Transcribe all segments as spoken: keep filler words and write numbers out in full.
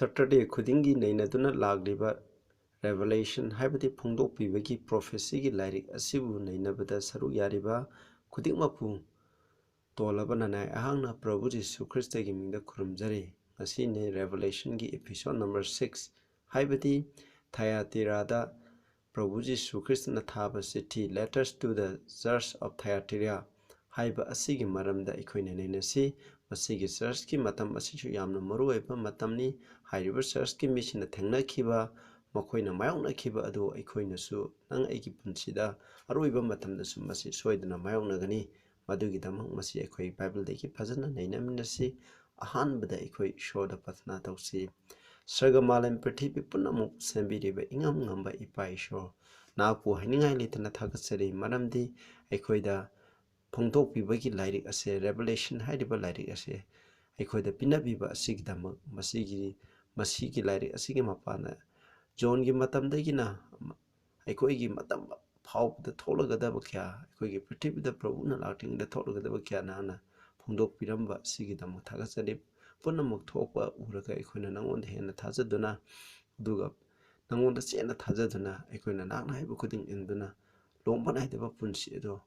Saturday ꯈꯨꯗꯤꯡꯒꯤ ꯅꯩꯅꯗꯨꯅ ꯂꯥꯛꯂꯤꯕ Revelation ꯍꯥꯏꯕꯗꯤ ꯐꯣꯡꯗꯣꯛꯄꯤꯕꯒꯤ prophecyꯒꯤ ꯂꯥꯏꯔꯤꯛ ꯑꯁꯤꯕꯨ ꯅꯩꯅꯕꯗ ꯁꯔꯨꯛ ꯌꯥꯔꯤꯕ ꯈꯨꯗꯤꯡꯃꯛꯄꯨ ꯇꯣꯜꯂꯕ ꯅꯅꯥꯏ ꯑꯩꯍꯥꯛꯅ ꯄ꯭ꯔꯚꯨ ꯖꯤꯁꯨ ꯈ꯭ꯔꯤꯁꯇꯒꯤ ꯃꯤꯡꯗ ꯈꯨꯔꯨꯝꯖꯔꯤ꯫ ꯉꯁꯤꯅꯤ Revelationꯒꯤ episode number six, ꯍꯥꯏꯕꯗꯤ ꯊꯌꯥꯇꯤꯔꯥꯗ ꯄ꯭ꯔꯚꯨ ꯖꯤꯁꯨ ꯈ꯭ꯔꯤꯁꯇꯅ ꯊꯥꯕ ꯆꯤꯊꯤ, Letters to the Church of Thyatira, ꯍꯥꯏꯕ ꯑꯁꯤꯒꯤ ꯃꯔꯝꯗ ꯑꯩꯈꯣꯏꯅ ꯅꯩꯅꯁꯤ꯫ ꯃꯁꯤꯒꯤ churchꯀꯤ ꯃꯇꯝ ꯑꯁꯤꯁꯨ ꯌꯥꯝꯅ ꯃꯔꯨ ꯑꯣꯏꯕ ꯃꯇꯝꯅꯤ꯫ ꯍꯥꯏꯔꯤꯕ churchꯀꯤ ꯃꯤꯁꯤꯡꯅ ꯊꯦꯡꯅꯈꯤꯕ, ꯃꯈꯣꯏꯅ ꯃꯥꯌꯣꯛꯅꯈꯤꯕ ꯑꯗꯨ ꯑꯩꯈꯣꯏꯅꯁꯨ ꯅꯪ ꯑꯩꯒꯤ ꯄꯨꯟꯁꯤꯗ ꯑꯔꯣꯏꯕ ꯃꯇꯝꯗꯁꯨ ꯃꯁꯤ ꯁꯣꯏꯗꯅ ꯃꯥꯌꯣꯛꯅꯒꯅꯤ꯫ ꯃꯗꯨꯒꯤꯗꯃꯛ ꯃꯁꯤ ꯑꯩꯈꯣꯏ Bibleꯗꯒꯤ ꯐꯖꯅ ꯅꯩꯅꯃꯤꯟꯅꯁꯤ꯫ ꯑꯍꯥꯟꯕꯗ ꯑꯩꯈꯣꯏ ꯏꯁꯣꯔꯗ ꯄ꯭ꯔꯊꯅꯥ ꯇꯧꯁꯤ꯫ ꯁꯔꯒ ꯃꯥꯂꯦꯝ ꯄ꯭ꯔꯤꯊꯤꯕꯤ ꯄꯨꯝꯅꯃꯛ ꯁꯦꯝꯕꯤꯔꯤꯕ ꯏꯉꯝ ꯉꯝꯕ ꯏꯄꯥ ꯏꯁꯣꯔ, ꯅꯍꯥꯛꯄꯨ ꯍꯥꯏꯅꯤꯡꯉꯥꯏ ꯂꯩꯇꯅ ꯊꯥꯒꯠꯆꯔꯤ, ꯃꯔꯝꯗꯤ ꯑꯩꯈꯣꯏꯗ ꯐꯣꯡꯗꯣꯛꯄꯤꯕꯒꯤ ꯂꯥꯏꯔꯤꯛ ꯑꯁꯦ, Revelation ꯍꯥꯏꯔꯤꯕ ꯂꯥꯏꯔꯤꯛ ꯑꯁꯦ ꯑꯩꯈꯣꯏꯗ ꯄꯤꯅꯕꯤꯕ ꯑꯁꯤꯒꯤꯗꯃꯛ꯫ ꯃꯁꯤꯒꯤ, ꯃꯁꯤꯒꯤ ꯂꯥꯏꯔꯤꯛ ꯑꯁꯤꯒꯤ ꯃꯄꯥꯟꯗ ꯖꯣꯟꯒꯤ ꯃꯇꯝꯗꯒꯤꯅ ꯑꯩꯈꯣꯏꯒꯤ ꯃꯇꯝ ꯐꯥꯎꯕꯗ ꯊꯣꯛꯂꯒꯗꯕ ꯀꯌꯥ, ꯑꯩꯈꯣꯏꯒꯤ ꯄ꯭ꯔꯤꯊꯤꯕꯤꯗ ꯄ꯭ꯔꯚꯨꯅ ꯂꯥꯛꯇ꯭ꯔꯤꯉꯩꯗ ꯊꯣꯛꯂꯒꯗꯕ ꯀꯌꯥ ꯅꯍꯥꯛꯅ ꯐꯣꯡꯗꯣꯛꯄꯤꯔꯝꯕ ꯑꯁꯤꯒꯤꯗꯃꯛ ꯊꯥꯒꯠꯆꯔꯤ꯫ ꯄꯨꯝꯅꯃꯛ ꯊꯣꯛꯄ ꯎꯔꯒ ꯑꯩꯈꯣꯏꯅ ꯅꯉꯣꯟꯗ ꯍꯦꯟꯅ ꯊꯥꯖꯗꯨꯅ, ꯑꯗꯨꯒ ꯅꯉꯣꯟꯗ ꯆꯦꯠꯅ ꯊꯥꯖꯗꯨꯅ, ꯑꯩꯈꯣꯏꯅ ꯅꯍꯥꯛꯅ ꯍꯥꯏꯕ ꯈꯨꯗꯤꯡ ꯏꯟꯗꯨꯅ ꯂꯣꯝꯕ ꯅꯥꯏꯗꯕ ꯄꯨꯟꯁꯤ ꯑꯗꯣ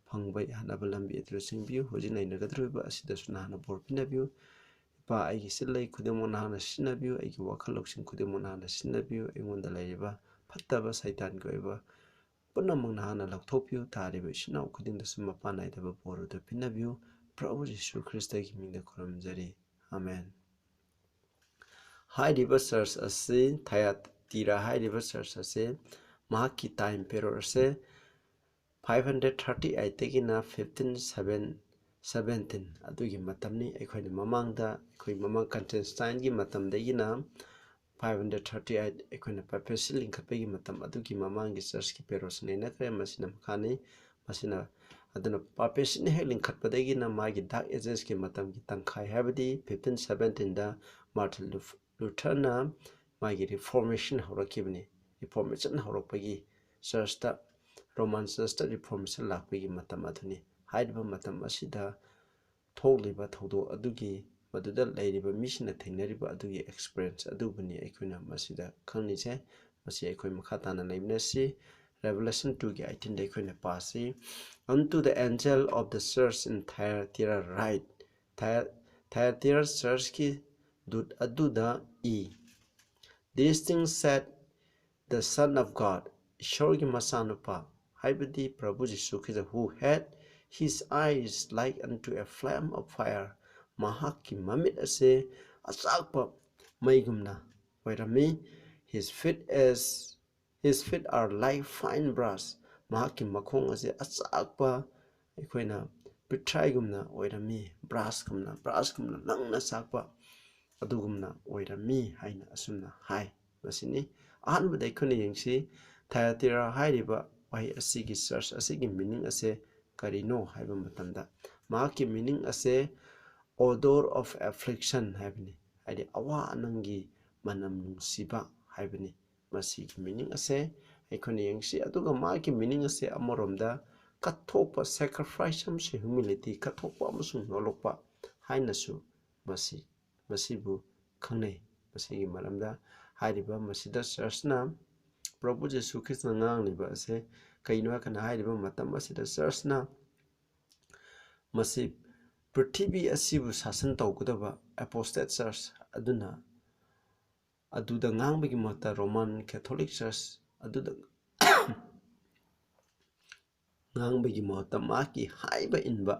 ꯐꯪꯕ ꯌꯥꯅꯕ ꯂꯝꯕꯤ ꯑꯗꯨ ꯂꯨꯆꯤꯡꯕꯤꯌꯨ꯫ ꯍꯧꯖꯤꯛ ꯅꯩꯅꯒꯗꯧꯔꯤꯕ ꯑꯁꯤꯗꯁꯨ ꯅꯍꯥꯛꯅ ꯕꯣꯔ ꯄꯤꯅꯕꯤꯌꯨ꯫ ꯏꯄꯥ, ꯑꯩꯒꯤ ꯆꯤꯜ ꯂꯩ ꯈꯨꯗꯤꯡꯃꯛ ꯅꯍꯥꯛꯅ ꯁꯤꯖꯤꯟꯅꯕꯤꯌꯨ, ꯑꯩꯒꯤ ꯋꯥꯈꯜ ꯂꯧꯁꯤꯡ ꯈꯨꯗꯤꯡꯃꯛ ꯅꯍꯥꯛꯅ ꯁꯤꯖꯤꯟꯅꯕꯤꯌꯨ, ꯑꯩꯉꯣꯟꯗ ꯂꯩꯔꯤꯕ ꯐꯠꯇꯕ ꯁꯩꯇꯥꯟꯒꯤ ꯑꯣꯏꯕ ꯄꯨꯝꯅꯃꯛ ꯅꯍꯥꯛꯅ ꯂꯧꯊꯣꯛꯄꯤꯌꯨ꯫ ꯇꯥꯔꯤꯕ ꯏꯆꯤꯟ ꯏꯅꯥꯎ ꯈꯨꯗꯤꯡꯗꯁꯨ ꯃꯄꯥꯟ ꯅꯥꯏꯗꯕ ꯕꯣꯔ ꯑꯗꯨ ꯄꯤꯅꯕꯤꯌꯨ꯫ ꯄ꯭ꯔꯚꯨ ꯖꯤꯁꯨ ꯈ꯭ꯔꯤꯁꯇꯒꯤ ꯃꯤꯡꯗ ꯈꯨꯔꯨꯝꯖꯔꯤ꯫ ꯑꯃꯦꯟ꯫ ꯍꯥꯏꯔꯤꯕ church ꯑꯁꯤ, ꯊꯌꯥꯇꯤꯔꯥ ꯍꯥꯏꯔꯤꯕ church ꯑꯁꯤ ꯃꯍꯥꯛꯀꯤ time period ꯑꯁꯦ five hundred thirty eight ꯗꯒꯤꯅ fifteen seven seventeen ꯑꯗꯨꯒꯤ ꯃꯇꯝꯅꯤ꯫ ꯑꯩꯈꯣꯏꯅ ꯃꯃꯥꯡꯗ, ꯑꯩꯈꯣꯏ ꯃꯃꯥꯡ Constantineꯒꯤ ꯃꯇꯝꯗꯒꯤꯅ five hundred thirty eight ꯑꯩꯈꯣꯏꯅ papacy ꯂꯤꯡꯈꯠꯄꯒꯤ ꯃꯇꯝ ꯑꯗꯨꯒꯤ ꯃꯃꯥꯡꯒꯤ churchꯀꯤ periodꯁꯤ ꯅꯩꯅꯈ꯭ꯔꯦ꯫ ꯃꯁꯤꯅ ꯃꯈꯥꯅꯤ꯫ ꯃꯁꯤꯅ, ꯑꯗꯨꯅ papacyꯅ ꯍꯦꯛ ꯂꯤꯡꯈꯠꯄꯗꯒꯤꯅ ꯃꯥꯒꯤ Dark Agesꯀꯤ ꯃꯇꯝꯒꯤ ꯇꯪꯈꯥꯏ, ꯍꯥꯏꯕꯗꯤ fifteen seventeenꯗ Martin Lutherꯅ ꯃꯥꯒꯤ reformation ꯍꯧꯔꯛꯈꯤꯕꯅꯤ꯫ Reformation ꯍꯧꯔꯛꯄꯒꯤ churchꯇ, Roman churchꯇ reformation ꯂꯥꯛꯄꯒꯤ ꯃꯇꯝ ꯑꯗꯨꯅꯤ꯫ ꯍꯥꯏꯔꯤꯕ ꯃꯇꯝ ꯑꯁꯤꯗ ꯊꯣꯛꯂꯤꯕ ꯊꯧꯗꯣꯛ ꯑꯗꯨꯒꯤ ꯃꯗꯨꯗ ꯂꯩꯔꯤꯕ ꯃꯤꯁꯤꯡꯅ ꯊꯦꯡꯅꯔꯤꯕ ꯑꯗꯨꯒꯤ experience ꯑꯗꯨꯕꯨꯅꯤ ꯑꯩꯈꯣꯏꯅ ꯃꯁꯤꯗ ꯈꯪꯂꯤꯁꯦ꯫ ꯃꯁꯤ ꯑꯩꯈꯣꯏ ꯃꯈꯥ ꯇꯥꯅ ꯂꯩꯃꯤꯟꯅꯁꯤ꯫ Revelation two ꯒꯤ eighteenꯗ ꯑꯩꯈꯣꯏꯅ ꯄꯥꯁꯤ꯫ "Unto the angel of the church in Thyatira write," Thyatira churchꯀꯤ ꯗꯨꯠ ꯑꯗꯨꯗ E, "These things said the Son of God," ꯏꯁꯣꯔꯒꯤ ꯃꯆꯥꯅꯨꯄꯥ, ꯍꯥꯏꯕꯗꯤ ꯄ꯭ꯔꯚꯨ Jesus Christ, "who had his eyes like unto a flame of fire," ꯃꯍꯥꯛꯀꯤ ꯃꯃꯤꯠ ꯑꯁꯦ ꯑꯆꯥꯛꯄ ꯃꯩꯒꯨꯝꯅ ꯑꯣꯏꯔꯝꯃꯤ꯫ "His feet as, his feet are like fine brass," ꯃꯍꯥꯛꯀꯤ ꯃꯈꯣꯡ ꯑꯁꯦ ꯑꯆꯥꯛꯄ ꯑꯩꯈꯣꯏꯅ ꯄꯤꯊ꯭ꯔꯥꯏꯒꯨꯝꯅ ꯑꯣꯏꯔꯝꯃꯤ, brassꯀꯨꯝꯅ, brassꯀꯨꯝꯅ ꯂꯪꯅ ꯆꯥꯛꯄ ꯑꯗꯨꯒꯨꯝꯅ ꯑꯣꯏꯔꯝꯃꯤ ꯍꯥꯏꯅ ꯑꯁꯨꯝꯅ ꯍꯥꯏ꯫ ꯃꯁꯤꯅꯤ꯫ ꯑꯍꯥꯟꯕꯗ ꯑꯩꯈꯣꯏꯅ ꯌꯦꯡꯁꯤ, ꯊꯌꯥꯇꯤꯔꯥ ꯍꯥꯏꯔꯤꯕ ꯋꯥꯍꯩ ꯑꯁꯤꯒꯤ church ꯑꯁꯤꯒꯤ meaning ꯑꯁꯦ ꯀꯔꯤꯅꯣ ꯍꯥꯏꯕ ꯃꯇꯝꯗ, ꯃꯍꯥꯛꯀꯤ meaning ꯑꯁꯦ odor of affliction ꯍꯥꯏꯕꯅꯤ, ꯍꯥꯏꯗꯤ ꯑꯋꯥ ꯑꯅꯪꯒꯤ ꯃꯅꯝ ꯅꯨꯡꯁꯤꯕ ꯍꯥꯏꯕꯅꯤ꯫ ꯃꯁꯤꯒꯤ meaning ꯑꯁꯦ ꯑꯩꯈꯣꯏꯅ ꯌꯦꯡꯁꯤ꯫ ꯑꯗꯨꯒ ꯃꯥꯒꯤ meaning ꯑꯁꯦ ꯑꯃꯔꯣꯝꯗ ꯀꯠꯊꯣꯛꯄ, sacrifice ꯑꯃꯁꯨꯡ humility, ꯀꯠꯊꯣꯛꯄ ꯑꯃꯁꯨꯡ ꯅꯣꯂꯣꯛꯄ ꯍꯥꯏꯅꯁꯨ ꯃꯁꯤ, ꯃꯁꯤꯕꯨ ꯈꯪꯅꯩ꯫ ꯃꯁꯤꯒꯤ ꯃꯔꯝꯗ ꯍꯥꯏꯔꯤꯕ ꯃꯁꯤꯗ churchꯅ ꯄ꯭ꯔꯚꯨ ꯖꯤꯁꯨ ꯈ꯭ꯔꯤꯁꯇꯅ ꯉꯥꯡꯂꯤꯕ ꯑꯁꯦ ꯀꯩꯅꯣ ꯍꯥꯏꯔꯀꯥꯟꯗ, ꯍꯥꯏꯔꯤꯕ ꯃꯇꯝ ꯑꯁꯤꯗ churchꯅ ꯃꯁꯤ ꯄ꯭ꯔꯤꯊꯤꯕꯤ ꯑꯁꯤꯕꯨ ꯁꯥꯁꯟ ꯇꯧꯒꯗꯕ apostate church ꯑꯗꯨꯅ, ꯑꯗꯨꯗ ꯉꯥꯡꯕꯒꯤ ꯃꯍꯨꯠꯇ Roman Catholic Church ꯑꯗꯨꯗ ꯉꯥꯡꯕꯒꯤ ꯃꯍꯨꯠꯇ ꯃꯥꯒꯤ ꯍꯥꯏꯕ ꯏꯟꯕ,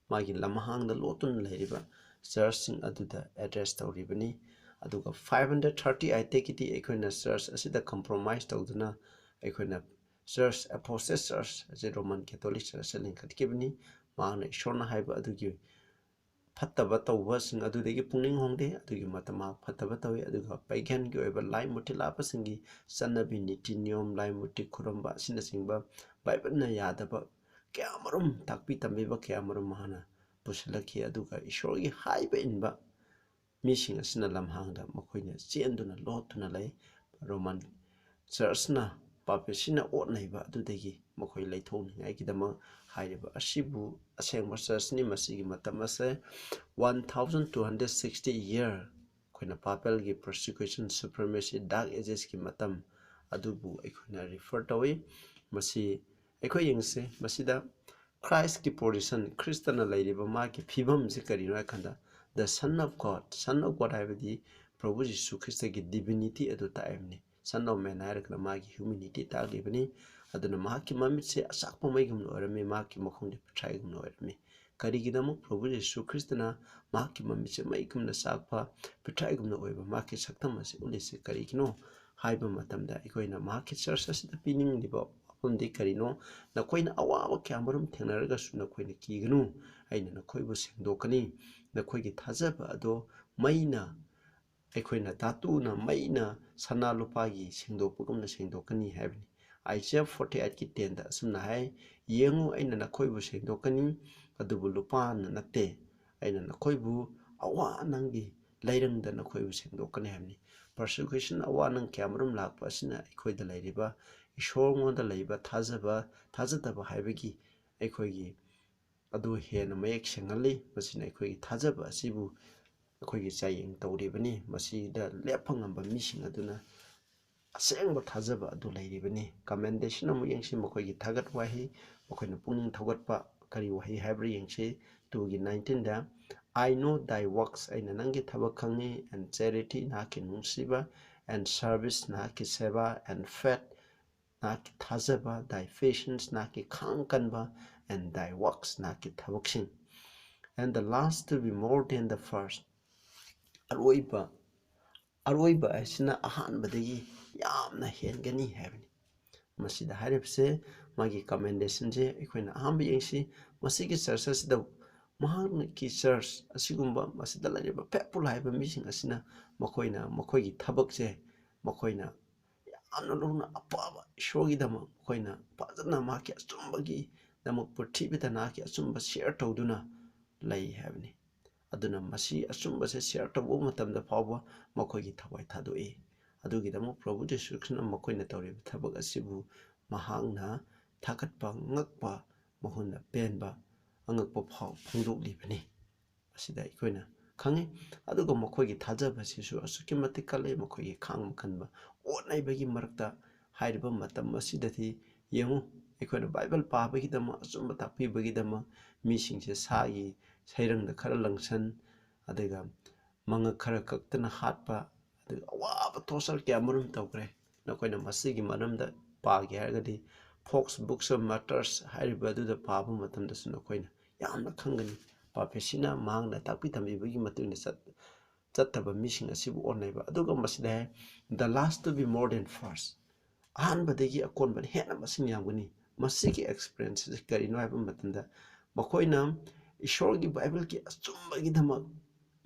ꯃꯥꯒꯤ ꯂꯝꯍꯥꯡꯗ ꯂꯣꯠꯇꯨꯅ ꯂꯩꯔꯤꯕ churchꯁꯤꯡ ꯑꯗꯨꯗ address ꯇꯧꯔꯤꯕꯅꯤ꯫ ꯑꯗꯨꯒ five hundred thirty ꯑꯥꯏꯇꯤꯒꯤꯗꯤ ꯑꯩꯈꯣꯏꯅ church ꯑꯁꯤꯗ compromise ꯇꯧꯗꯨꯅ ꯑꯩꯈꯣꯏꯅ church, apostate church ꯑꯁꯤ Roman Catholic Church ꯑꯁꯤ ꯂꯤꯡꯈꯠꯈꯤꯕꯅꯤ꯫ ꯃꯍꯥꯛꯅ ꯏꯁꯣꯔꯅ ꯍꯥꯏꯕ ꯑꯗꯨꯒꯤ ꯐꯠꯇꯕ ꯇꯧꯕꯁꯤꯡ ꯑꯗꯨꯗꯒꯤ ꯄꯨꯛꯅꯤꯡ ꯍꯣꯡꯗꯦ꯫ ꯑꯗꯨꯒꯤ ꯃꯇꯝ ꯃꯍꯥꯛ ꯐꯠꯇꯕ ꯇꯧꯏ꯫ ꯑꯗꯨꯒ paganꯒꯤ ꯑꯣꯏꯕ ꯂꯥꯏ ꯃꯨꯔꯇꯤ ꯂꯥꯠꯄꯁꯤꯡꯒꯤ ꯆꯠꯅꯕꯤ, ꯅꯤꯇꯤ ꯅꯤꯌꯣꯝ, ꯂꯥꯏ ꯃꯨꯔꯇꯤ ꯈꯨꯔꯨꯝꯕ ꯑꯁꯤꯅꯆꯤꯡꯕ ꯕꯥꯏꯕꯜꯅ ꯌꯥꯗꯕ ꯀꯌꯥꯃꯔꯨꯝ, ꯇꯥꯛꯄꯤ ꯇꯝꯕꯤꯕ ꯀꯌꯥꯃꯔꯨꯝ ꯃꯍꯥꯛꯅ ꯄꯨꯁꯤꯜꯂꯛꯈꯤ꯫ ꯑꯗꯨꯒ ꯏꯁꯣꯔꯒꯤ ꯍꯥꯏꯕ ꯏꯟꯕ ꯃꯤꯁꯤꯡ ꯑꯁꯤꯅ ꯂꯝꯍꯥꯡꯗ ꯃꯈꯣꯏꯅ ꯆꯦꯟꯗꯨꯅ ꯂꯣꯠꯇꯨꯅ ꯂꯩ꯫ Roman Churchꯅ ꯄꯥꯄꯤꯁꯤꯅ ꯑꯣꯠꯅꯩꯕ ꯑꯗꯨꯗꯒꯤ ꯃꯈꯣꯏ ꯂꯩꯊꯣꯛꯅꯤꯡꯉꯥꯏꯒꯤꯗꯃꯛ ꯍꯥꯏꯔꯤꯕ ꯑꯁꯤꯕꯨ ꯑꯁꯦꯡꯕ churchꯅꯤ꯫ ꯃꯁꯤꯒꯤ ꯃꯇꯝ ꯑꯁꯦ one thousand two hundred sixty year ꯑꯩꯈꯣꯏꯅ papalꯒꯤ persecution, supremacy, dark agesꯀꯤ ꯃꯇꯝ ꯑꯗꯨꯕꯨ ꯑꯩꯈꯣꯏꯅ refer ꯇꯧꯏ꯫ ꯃꯁꯤ ꯑꯩꯈꯣꯏ ꯌꯦꯡꯁꯦ, ꯃꯁꯤꯗ Christꯀꯤ position, ꯈ꯭ꯔꯤꯁꯇꯅ ꯂꯩꯔꯤꯕ ꯃꯥꯒꯤ ꯐꯤꯕꯝꯁꯤ ꯀꯔꯤꯅꯣ ꯍꯥꯏ ꯀꯥꯟꯗ, the Son of God, Son of God ꯍꯥꯏꯕꯗꯤ ꯄ꯭ꯔꯚꯨ ꯖꯤꯁꯨ ꯈ꯭ꯔꯤꯁꯇꯒꯤ divinity ꯑꯗꯨ ꯇꯥꯛꯏꯕꯅꯤ꯫ Son of Man ꯍꯥꯏꯔꯒꯅ ꯃꯥꯒꯤ humanity ꯇꯥꯛꯂꯤꯕꯅꯤ꯫ ꯑꯗꯨꯅ ꯃꯍꯥꯛꯀꯤ ꯃꯃꯤꯠꯁꯦ ꯑꯆꯥꯛꯄ ꯃꯩꯒꯨꯝꯅ ꯑꯣꯏꯔꯝꯃꯤ, ꯃꯍꯥꯛꯀꯤ ꯃꯈꯣꯡꯗꯤ ꯄꯤꯊ꯭ꯔꯥꯏꯒꯨꯝꯅ ꯑꯣꯏꯔꯝꯃꯤ꯫ ꯀꯔꯤꯒꯤꯗꯃꯛ ꯄ꯭ꯔꯚꯨ ꯖꯤꯁꯨ ꯈ꯭ꯔꯤꯁꯇꯅ ꯃꯍꯥꯛꯀꯤ ꯃꯃꯤꯠꯁꯦ ꯃꯩꯒꯨꯝꯅ ꯆꯥꯛꯄ, ꯄꯤꯊ꯭ꯔꯥꯏꯒꯨꯝꯅ ꯑꯣꯏꯕ ꯃꯍꯥꯛꯀꯤ ꯁꯛꯇꯝ ꯑꯁꯤ ꯎꯠꯂꯤꯁꯦ ꯀꯔꯤꯒꯤꯅꯣ ꯍꯥꯏꯕ ꯃꯇꯝꯗ, ꯑꯩꯈꯣꯏꯅ ꯃꯍꯥꯛꯀꯤ church ꯑꯁꯤꯗ ꯄꯤꯅꯤꯡꯂꯤꯕ ꯋꯥꯐꯝꯗꯤ ꯀꯔꯤꯅꯣ? ꯅꯈꯣꯏꯅ ꯑꯋꯥꯕ ꯀꯌꯥꯃꯔꯨꯝ ꯊꯦꯡꯅꯔꯒꯁꯨ ꯅꯈꯣꯏꯅ ꯀꯤꯒꯅꯨ, ꯑꯩꯅ ꯅꯈꯣꯏꯕꯨ ꯁꯦꯡꯗꯣꯛꯀꯅꯤ꯫ ꯅꯈꯣꯏꯒꯤ ꯊꯥꯖꯕ ꯑꯗꯣ ꯃꯩꯅ, ꯑꯩꯈꯣꯏꯅ ꯙꯥꯇꯨꯅ, ꯃꯩꯅ ꯁꯅꯥ ꯂꯨꯄꯥꯒꯤ ꯁꯦꯡꯗꯣꯛꯄꯒꯨꯝꯅ ꯁꯦꯡꯗꯣꯛꯀꯅꯤ ꯍꯥꯏꯕꯅꯤ꯫ Isaiah forty eightꯀꯤ tenꯗ ꯑꯁꯨꯝꯅ ꯍꯥꯏ, "ꯌꯦꯡꯉꯨ, ꯑꯩꯅ ꯅꯈꯣꯏꯕꯨ ꯁꯦꯡꯗꯣꯛꯀꯅꯤ, ꯑꯗꯨꯕꯨ ꯂꯨꯄꯥꯅ ꯅꯠꯇꯦ꯫ ꯑꯩꯅ ꯅꯈꯣꯏꯕꯨ ꯑꯋꯥ ꯑꯅꯪꯒꯤ ꯂꯩꯔꯪꯗ ꯅꯈꯣꯏꯕꯨ ꯁꯦꯡꯗꯣꯛꯀꯅꯤ" ꯍꯥꯏꯕꯅꯤ꯫ Persecution, ꯑꯋꯥ ꯑꯅꯪ ꯀꯌꯥꯃꯔꯨꯝ ꯂꯥꯛꯄ ꯑꯁꯤꯅ ꯑꯩꯈꯣꯏꯗ ꯂꯩꯔꯤꯕ ꯏꯁꯣꯔꯉꯣꯟꯗ ꯂꯩꯕ ꯊꯥꯖꯕ, ꯊꯥꯖꯗꯕ ꯍꯥꯏꯕꯒꯤ ꯑꯩꯈꯣꯏꯒꯤ ꯑꯗꯨ ꯍꯦꯟꯅ ꯃꯌꯦꯛ ꯁꯦꯡꯍꯜꯂꯤ꯫ ꯃꯁꯤꯅ ꯑꯩꯈꯣꯏꯒꯤ ꯊꯥꯖꯕ ꯑꯁꯤꯕꯨ ꯑꯩꯈꯣꯏꯒꯤ ꯆꯥꯡꯌꯦꯡ ꯇꯧꯔꯤꯕꯅꯤ꯫ ꯃꯁꯤꯗ ꯂꯦꯞꯄ ꯉꯝꯕ ꯃꯤꯁꯤꯡ ꯑꯗꯨꯅ ꯑꯁꯦꯡꯕ ꯊꯥꯖꯕ ꯑꯗꯨ ꯂꯩꯔꯤꯕꯅꯤ꯫ Commendation ꯑꯃꯨꯛ ꯌꯦꯡꯁꯤ, ꯃꯈꯣꯏꯒꯤ ꯊꯥꯒꯠ ꯋꯥꯍꯩ, ꯃꯈꯣꯏꯅ ꯄꯨꯛꯅꯤꯡ ꯊꯧꯒꯠꯄ ꯀꯔꯤ ꯋꯥꯍꯩ ꯍꯥꯏꯕ꯭ꯔꯥ ꯌꯦꯡꯁꯤ꯫ Twoꯒꯤ nineteenꯗ, "I know thy works", ꯑꯩꯅ ꯅꯪꯒꯤ ꯊꯕꯛ ꯈꯪꯉꯤ, "and charity", ꯅꯍꯥꯛꯀꯤ ꯅꯨꯡꯁꯤꯕ, "and service", ꯅꯍꯥꯛꯀꯤ ꯁꯦꯕꯥ, "and faith", ꯅꯍꯥꯛꯀꯤ ꯊꯥꯖꯕ, "thy patience", ꯅꯍꯥꯛꯀꯤ ꯈꯥꯡ ꯀꯟꯕ, "and thy works", ꯅꯍꯥꯛꯀꯤ ꯊꯕꯛꯁꯤꯡ꯫ "And the last to be more than the first", ꯑꯔꯣꯏꯕ, ꯑꯔꯣꯏꯕ ꯍꯥꯏꯁꯤꯅ ꯑꯍꯥꯟꯕꯗꯒꯤ ꯌꯥꯝꯅ ꯍꯦꯟꯒꯅꯤ ꯍꯥꯏꯕꯅꯤ꯫ ꯃꯁꯤꯗ ꯍꯥꯏꯔꯤꯕꯁꯦ, ꯃꯥꯒꯤ commendationꯁꯦ ꯑꯩꯈꯣꯏꯅ ꯑꯍꯥꯟꯕ ꯌꯦꯡꯁꯤ꯫ ꯃꯁꯤꯒꯤ church ꯑꯁꯤꯗ, ꯃꯍꯥꯛꯀꯤ church ꯑꯁꯤꯒꯨꯝꯕ, ꯃꯁꯤꯗ ꯂꯩꯔꯤꯕ faithful ꯍꯥꯏꯕ ꯃꯤꯁꯤꯡ ꯑꯁꯤꯅ ꯃꯈꯣꯏꯅ ꯃꯈꯣꯏꯒꯤ ꯊꯕꯛꯁꯦ ꯃꯈꯣꯏꯅ ꯌꯥꯝꯅ ꯂꯨꯅ, ꯑꯐꯕ ꯏꯁꯣꯔꯒꯤꯗꯃꯛ ꯃꯈꯣꯏꯅ ꯐꯖꯅ ꯃꯍꯥꯛꯀꯤ ꯑꯆꯨꯝꯕꯒꯤꯗꯃꯛ ꯄ꯭ꯔꯤꯊꯤꯕꯤꯗ ꯃꯍꯥꯛꯀꯤ ꯑꯆꯨꯝꯕ share ꯇꯧꯗꯨꯅ ꯂꯩ ꯍꯥꯏꯕꯅꯤ꯫ ꯑꯗꯨꯅ ꯃꯁꯤ ꯑꯆꯨꯝꯕꯁꯦ share ꯇꯧꯕ ꯃꯇꯝꯗ ꯐꯥꯎꯕ ꯃꯈꯣꯏꯒꯤ ꯊꯋꯥꯏ ꯊꯥꯗꯣꯛꯏ꯫ ꯑꯗꯨꯒꯤꯗꯃꯛ ꯄ꯭ꯔꯚꯨ ꯖꯤꯁꯨ ꯈ꯭ꯔꯤꯁꯅ ꯃꯈꯣꯏꯅ ꯇꯧꯔꯤꯕ ꯊꯕꯛ ꯑꯁꯤꯕꯨ ꯃꯍꯥꯛꯅ ꯊꯥꯒꯠꯄ, ꯉꯛꯄ, ꯃꯉꯣꯟꯗ ꯄꯦꯟꯕ, ꯑꯉꯛꯄ ꯐꯥꯎ ꯐꯣꯡꯗꯣꯛꯂꯤꯕꯅꯤ꯫ ꯑꯁꯤꯗ ꯑꯩꯈꯣꯏꯅ ꯈꯪꯉꯤ꯫ ꯑꯗꯨꯒ ꯃꯈꯣꯏꯒꯤ ꯊꯥꯖꯕꯁꯤꯁꯨ ꯑꯁꯨꯛꯀꯤ ꯃꯇꯤꯛ ꯀꯜꯂꯤ꯫ ꯃꯈꯣꯏꯒꯤ ꯈꯥꯡꯕ ꯀꯟꯕ, ꯑꯣꯠ ꯅꯩꯕꯒꯤ ꯃꯔꯛꯇ ꯍꯥꯏꯔꯤꯕ ꯃꯇꯝ ꯑꯁꯤꯗꯗꯤ ꯌꯦꯡꯉꯨ, ꯑꯩꯈꯣꯏꯅ ꯕꯥꯏꯕꯜ ꯄꯥꯕꯒꯤꯗꯃꯛ, ꯑꯆꯨꯝꯕ ꯇꯥꯛꯄꯤꯕꯒꯤꯗꯃꯛ ꯃꯤꯁꯤꯡꯁꯦ ꯁꯥꯒꯤ ꯁꯩꯔꯪꯗ ꯈꯔ ꯂꯪꯁꯟ, ꯑꯗꯨꯒ ꯃꯉꯛ ꯈꯔ ꯀꯛꯇꯅ ꯍꯥꯠꯄ, ꯑꯗꯨꯒ ꯑꯋꯥꯕ torture ꯀꯌꯥ ꯃꯔꯨꯝ ꯇꯧꯈ꯭ꯔꯦ꯫ ꯅꯈꯣꯏꯅ ꯃꯁꯤꯒꯤ ꯃꯔꯝꯗ ꯄꯥꯒꯦ ꯍꯥꯏꯔꯒꯗꯤ Fox Books of Martyrs ꯍꯥꯏꯔꯤꯕ ꯑꯗꯨꯗ ꯄꯥꯕ ꯃꯇꯝꯗꯁꯨ ꯅꯈꯣꯏꯅ ꯌꯥꯝꯅ ꯈꯪꯒꯅꯤ꯫ ꯄꯥꯄꯤꯁꯤꯅ ꯃꯍꯥꯛꯅ ꯇꯥꯛꯄꯤ ꯇꯝꯕꯤꯕꯒꯤ ꯃꯇꯨꯡ ꯏꯟꯅ ꯆꯠ-, ꯆꯠꯇꯕ ꯃꯤꯁꯤꯡ ꯑꯁꯤꯕꯨ ꯑꯣꯠꯅꯩꯕ꯫ ꯑꯗꯨꯒ ꯃꯁꯤꯗ ꯍꯥꯏ, "The last to be more than first." ꯑꯍꯥꯟꯕꯗꯒꯤ ꯑꯀꯣꯟꯕꯅ ꯍꯦꯟꯅ ꯃꯁꯤꯡ ꯌꯥꯝꯒꯅꯤ꯫ ꯃꯁꯤꯒꯤ experience ꯑꯁꯤ ꯀꯔꯤꯅꯣ ꯍꯥꯏꯕ ꯃꯇꯝꯗ, ꯃꯈꯣꯏꯅ ꯏꯁꯣꯔꯒꯤ ꯕꯥꯏꯕꯜꯒꯤ ꯑꯆꯨꯝꯕꯒꯤꯗꯃꯛ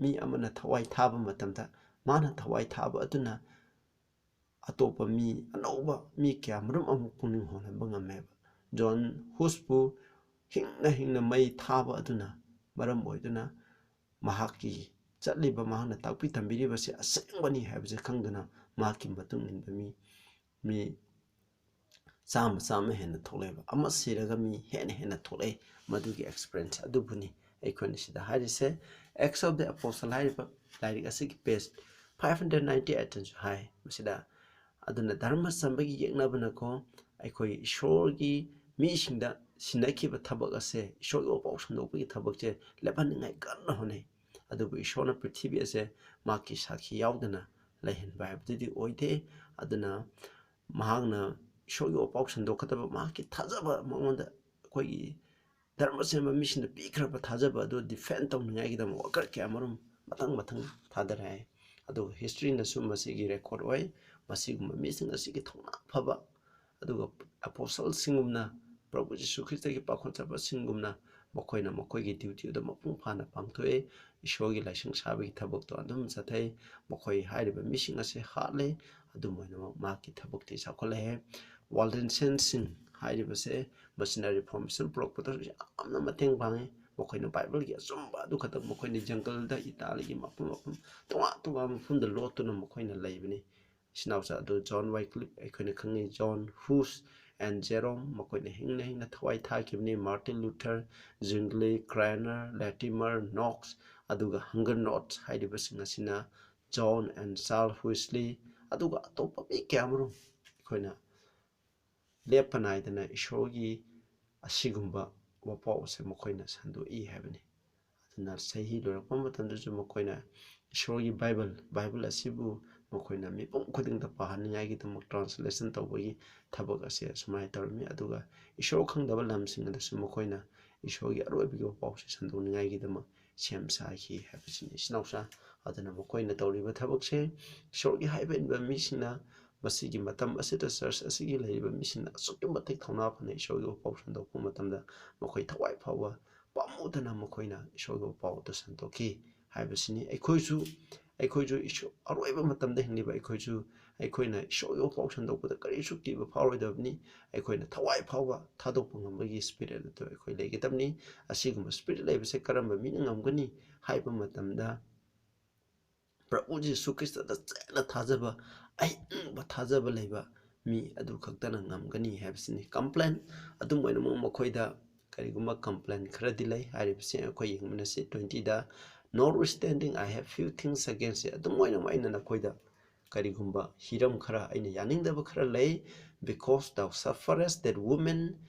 ꯃꯤ ꯑꯃꯅ ꯊꯋꯥꯏ ꯊꯥꯕ ꯃꯇꯝꯗ, ꯃꯥꯅ ꯊꯋꯥꯏ ꯊꯥꯕ ꯑꯗꯨꯅ ꯑꯇꯣꯞꯄ ꯃꯤ, ꯑꯅꯧꯕ ꯃꯤ ꯀꯌꯥ ꯃꯔꯨꯝ ꯑꯃꯨꯛ ꯄꯨꯛꯅꯤꯡ ꯍꯣꯡꯍꯟꯕ ꯉꯝꯃꯦꯕ꯫ ꯖꯣꯟ ꯍꯨꯁꯄꯨ ꯍꯤꯡꯅ ꯍꯤꯡꯅ ꯃꯩ ꯊꯥꯕ ꯑꯗꯨꯅ ꯃꯔꯝ ꯑꯣꯏꯗꯨꯅ ꯃꯍꯥꯛꯀꯤ ꯆꯠꯂꯤꯕ, ꯃꯍꯥꯛꯅ ꯇꯥꯛꯄꯤ ꯇꯝꯕꯤꯔꯤꯕꯁꯤ ꯑꯁꯦꯡꯕꯅꯤ ꯍꯥꯏꯕꯁꯦ ꯈꯪꯗꯨꯅ ꯃꯍꯥꯛꯀꯤ ꯃꯇꯨꯡ ꯏꯟꯕ ꯃꯤ, ꯃꯤ ꯆꯥꯝꯃ, ꯆꯥꯝꯃ ꯍꯦꯟꯅ ꯊꯣꯛꯂꯛꯑꯦꯕ꯫ ꯑꯃ ꯁꯤꯔꯒ ꯃꯤ ꯍꯦꯟꯅ ꯍꯦꯟꯅ ꯊꯣꯛꯂꯛꯑꯦ꯫ ꯃꯗꯨꯒꯤ experience ꯑꯗꯨꯕꯨꯅꯤ ꯑꯩꯈꯣꯏꯅ ꯁꯤꯗ ꯍꯥꯏꯔꯤꯁꯦ꯫ Acts of the Apostle ꯍꯥꯏꯔꯤꯕ ꯂꯥꯏꯔꯤꯛ ꯑꯁꯤꯒꯤ page five hundred ninety eightꯇꯁꯨ ꯍꯥꯏ ꯃꯁꯤꯗ꯫ ꯑꯗꯨꯅ ꯙꯔꯃ ꯆꯝꯕꯒꯤ ꯌꯦꯛꯅꯕꯅꯀꯣ, ꯑꯩꯈꯣꯏ ꯏꯁꯣꯔꯒꯤ ꯃꯤꯁꯤꯡꯗ ꯁꯤꯟꯅꯈꯤꯕ ꯊꯕꯛ ꯑꯁꯦ, ꯏꯁꯣꯔꯒꯤ ꯋꯥꯄꯥꯎ ꯁꯟꯗꯣꯛꯄꯒꯤ ꯊꯕꯛꯁꯦ ꯂꯦꯞꯍꯟꯅꯤꯡꯉꯥꯏ ꯀꯟꯅ ꯍꯣꯠꯅꯩ꯫ ꯑꯗꯨꯕꯨ ꯏꯁꯣꯔꯅ ꯄ꯭ꯔꯤꯊꯤꯕꯤ ꯑꯁꯦ ꯃꯍꯥꯛꯀꯤ ꯁꯥꯈꯤ ꯌꯥꯎꯗꯅ ꯂꯩꯍꯟꯕ ꯍꯥꯏꯕꯗꯨꯗꯤ ꯑꯣꯏꯗꯦ꯫ ꯑꯗꯨꯅ ꯃꯍꯥꯛꯅ ꯏꯁꯣꯔꯒꯤ ꯋꯥꯄꯥꯎ ꯁꯟꯗꯣꯛꯀꯗꯕ, ꯃꯍꯥꯛꯀꯤ ꯊꯥꯖꯕ, ꯃꯉꯣꯟꯗ ꯑꯩꯈꯣꯏꯒꯤ ꯙꯔꯃ ꯁꯦꯝꯕ ꯃꯤꯁꯤꯡꯅ ꯄꯤꯈ꯭ꯔꯕ ꯊꯥꯖꯕ ꯑꯗꯨ defend ꯇꯧꯅꯤꯡꯉꯥꯏꯒꯤꯗꯃꯛ worker ꯀꯌꯥ ꯃꯔꯨꯝ ꯃꯊꯪ ꯃꯊꯪ ꯊꯥꯗꯔꯛꯑꯦ꯫ ꯑꯗꯨꯒ historyꯅꯁꯨ ꯃꯁꯤꯒꯤ record ꯑꯣꯏ꯫ ꯃꯁꯤꯒꯨꯝꯕ ꯃꯤꯁꯤꯡ ꯑꯁꯤꯒꯤ ꯊꯧꯅꯥ ꯐꯕ, ꯑꯗꯨꯒ apostleꯁꯤꯡꯒꯨꯝꯅ, ꯄ꯭ꯔꯚꯨ ꯖꯤꯁꯨ ꯈ꯭ꯔꯤꯁꯇꯒꯤ ꯄꯥꯈꯣꯟ ꯆꯠꯄꯁꯤꯡꯒꯨꯝꯅ ꯃꯈꯣꯏꯅ ꯃꯈꯣꯏꯒꯤ duty ꯑꯗꯨ ꯃꯄꯨꯡ ꯐꯥꯅ ꯄꯥꯡꯊꯣꯛꯑꯦ꯫ ꯏꯁꯣꯔꯒꯤ ꯂꯥꯏꯁꯪ ꯁꯥꯕꯒꯤ ꯊꯕꯛꯇꯣ ꯑꯗꯨꯝ ꯆꯠꯊꯩ꯫ ꯃꯈꯣꯏ ꯍꯥꯏꯔꯤꯕ ꯃꯤꯁꯤꯡ ꯑꯁꯦ ꯍꯥꯠꯂꯦ꯫ ꯑꯗꯨꯝ ꯑꯣꯏꯅꯃꯛ ꯃꯍꯥꯛꯀꯤ ꯊꯕꯛꯇꯤ ꯆꯥꯎꯈꯠꯂꯛꯑꯦ꯫ Waldensiansꯁꯤꯡ ꯍꯥꯏꯔꯤꯕꯁꯦ ꯃꯁꯤꯅ reformation ꯄꯨꯔꯛꯄꯗꯁꯨ ꯌꯥꯝꯅ ꯃꯇꯦꯡ ꯄꯥꯡꯉꯤ꯫ ꯃꯈꯣꯏꯅ ꯕꯥꯏꯕꯜꯒꯤ ꯑꯆꯨꯝꯕ ꯑꯗꯨ ꯈꯛꯇꯪ, ꯃꯈꯣꯏꯅ ꯖꯪꯒꯜꯗ, ꯏꯇꯥꯂꯤꯒꯤ ꯃꯐꯝ ꯃꯐꯝ, ꯇꯣꯉꯥꯟ ꯇꯣꯉꯥꯟꯕ ꯃꯐꯝꯗ ꯂꯣꯠꯇꯨꯅ ꯃꯈꯣꯏꯅ ꯂꯩꯕꯅꯤ꯫ ꯏꯆꯤꯟ ꯏꯅꯥꯎꯁꯥ ꯑꯗꯨ ꯖꯣꯟ ꯋꯥꯏꯀ꯭ꯂꯤꯞ, ꯑꯩꯈꯣꯏꯅ ꯈꯪꯅꯩ ꯖꯣꯟ ꯍꯨꯁ and Jerome, ꯃꯈꯣꯏꯅ ꯍꯤꯡꯅ ꯍꯤꯡꯅ ꯊꯋꯥꯏ ꯊꯥꯈꯤꯕꯅꯤ꯫ ꯃꯥꯔꯇꯤꯟ ꯂꯨꯊꯔ, ꯖꯤꯡꯒ꯭ꯂꯤ, ꯀ꯭ꯔꯥꯏꯅꯔ, ꯂꯦꯇꯤꯃꯔ, ꯅꯣꯛꯁ, ꯑꯗꯨꯒ ꯍꯪꯒꯔꯅꯣꯠ ꯍꯥꯏꯔꯤꯕꯁꯤꯡ ꯑꯁꯤꯅ ꯖꯣꯟ and ꯆꯥꯔꯜ ꯍꯨꯏꯁꯂꯤ, ꯑꯗꯨꯒ ꯑꯇꯣꯞꯄ ꯃꯤ ꯀꯌꯥ ꯑꯃꯔꯣꯝ ꯑꯩꯈꯣꯏꯅ ꯂꯦꯞꯄ ꯅꯥꯏꯗꯅ ꯏꯁꯣꯔꯒꯤ ꯑꯁꯤꯒꯨꯝꯕ ꯋꯥꯄꯥꯎ ꯑꯁꯦ ꯃꯈꯣꯏꯅ ꯁꯟꯗꯣꯛꯏ ꯍꯥꯏꯕꯅꯤ꯫ ꯑꯗꯨꯅ ꯆꯍꯤ ꯂꯣꯏꯔꯛꯄ ꯃꯇꯝꯗꯁꯨ ꯃꯈꯣꯏꯅ ꯏꯁꯣꯔꯒꯤ ꯕꯥꯏꯕꯜ, ꯕꯥꯏꯕꯜ ꯑꯁꯤꯕꯨ ꯃꯈꯣꯏꯅ ꯃꯤꯄꯨꯝ ꯈꯨꯗꯤꯡꯗ ꯄꯥꯍꯟꯅꯤꯡꯉꯥꯏꯒꯤꯗꯃꯛ translation ꯇꯧꯕꯒꯤ ꯊꯕꯛ ꯑꯁꯦ ꯑꯁꯨꯃꯥꯏꯅ ꯇꯧꯔꯝꯃꯤ꯫ ꯑꯗꯨꯒ ꯏꯁꯣꯔ ꯈꯪꯗꯕ ꯂꯝꯁꯤꯡ ꯑꯗꯨꯁꯨ ꯃꯈꯣꯏꯅ ꯏꯁꯣꯔꯒꯤ ꯑꯔꯣꯏꯕꯒꯤ ꯋꯥꯄꯥꯎꯁꯦ ꯁꯟꯗꯣꯛꯅꯤꯡꯉꯥꯏꯒꯤꯗꯃꯛ ꯁꯦꯝ ꯁꯥꯈꯤ ꯍꯥꯏꯕꯁꯤꯅꯤ꯫ ꯏꯆꯤꯟ ꯏꯅꯥꯎꯁꯥ, ꯑꯗꯨꯅ ꯃꯈꯣꯏꯅ ꯇꯧꯔꯤꯕ ꯊꯕꯛꯁꯦ ꯏꯁꯣꯔꯒꯤ ꯍꯥꯏꯕ ꯏꯟꯕ ꯃꯤꯁꯤꯡꯅ ꯃꯁꯤꯒꯤ ꯃꯇꯝ ꯑꯁꯤꯗ ꯆꯔꯆ ꯑꯁꯤꯒꯤ ꯂꯩꯔꯤꯕ ꯃꯤꯁꯤꯡꯅ ꯑꯁꯨꯛꯀꯤ ꯃꯇꯤꯛ ꯊꯧꯅꯥ ꯐꯅ ꯏꯁꯣꯔꯒꯤ ꯋꯥꯄꯥꯎ ꯁꯟꯗꯣꯛꯄ ꯃꯇꯝꯗ ꯃꯈꯣꯏ ꯊꯋꯥꯏ ꯐꯥꯎꯕ ꯄꯥꯝꯃꯨꯗꯅ ꯃꯈꯣꯏꯅ ꯏꯁꯣꯔꯒꯤ ꯋꯥꯄꯥꯎ ꯑꯗꯨ ꯁꯟꯗꯣꯛꯈꯤ ꯍꯥꯏꯕꯁꯤꯅꯤ꯫ ꯑꯩꯈꯣꯏꯁꯨ, ꯑꯩꯈꯣꯏꯁꯨ ꯏꯁꯣ-, ꯑꯔꯣꯏꯕ ꯃꯇꯝꯗ ꯍꯤꯡꯂꯤꯕ ꯑꯩꯈꯣꯏꯁꯨ, ꯑꯩꯈꯣꯏꯅ ꯏꯁꯣꯔꯒꯤ ꯋꯥꯄꯥꯎ ꯁꯟꯗꯣꯛꯄꯗ ꯀꯔꯤꯁꯨ ꯀꯤꯕ ꯐꯥꯎꯔꯣꯏꯗꯕꯅꯤ꯫ ꯑꯩꯈꯣꯏꯅ ꯊꯋꯥꯏ ꯐꯥꯎꯕ ꯊꯥꯗꯣꯛꯄ ꯉꯝꯕꯒꯤ spirit ꯑꯗꯨ ꯑꯩꯈꯣꯏ ꯂꯩꯒꯗꯕꯅꯤ꯫ ꯑꯁꯤꯒꯨꯝꯕ spirit ꯂꯩꯕꯁꯦ ꯀꯔꯝꯕ ꯃꯤꯅ ꯉꯝꯒꯅꯤ ꯍꯥꯏꯕ ꯃꯇꯝꯗ, ꯄ꯭ꯔꯚꯨ ꯖꯤꯁꯨ ꯈ꯭ꯔꯤꯁꯇꯗ ꯆꯦꯠꯅ ꯊꯥꯖꯕ, ꯑꯍꯤꯡꯕ ꯊꯥꯖꯕ ꯂꯩꯕ ꯃꯤ ꯑꯗꯨ ꯈꯛꯇꯅ ꯉꯝꯒꯅꯤ ꯍꯥꯏꯕꯁꯤꯅꯤ꯫ Complain ꯑꯗꯨꯝ ꯑꯣꯏꯅꯃꯛ ꯃꯈꯣꯏꯗ ꯀꯔꯤꯒꯨꯝꯕ complain ꯈꯔꯗꯤ ꯂꯩ꯫ ꯍꯥꯏꯔꯤꯕꯁꯤ ꯑꯩꯈꯣꯏ ꯌꯦꯡꯃꯤꯟꯅꯁꯤ꯫ Twenty the, "Notwithstanding, I have few things against you." ꯑꯗꯨꯝ ꯑꯣꯏꯅꯃꯛ ꯑꯩꯅ ꯅꯈꯣꯏꯗ ꯀꯔꯤꯒꯨꯝꯕ ꯍꯤꯔꯝ ꯈꯔ, ꯑꯩꯅ ꯌꯥꯅꯤꯡꯗꯕ ꯈꯔ ꯂꯩ꯫ "Because thou sufferest that woman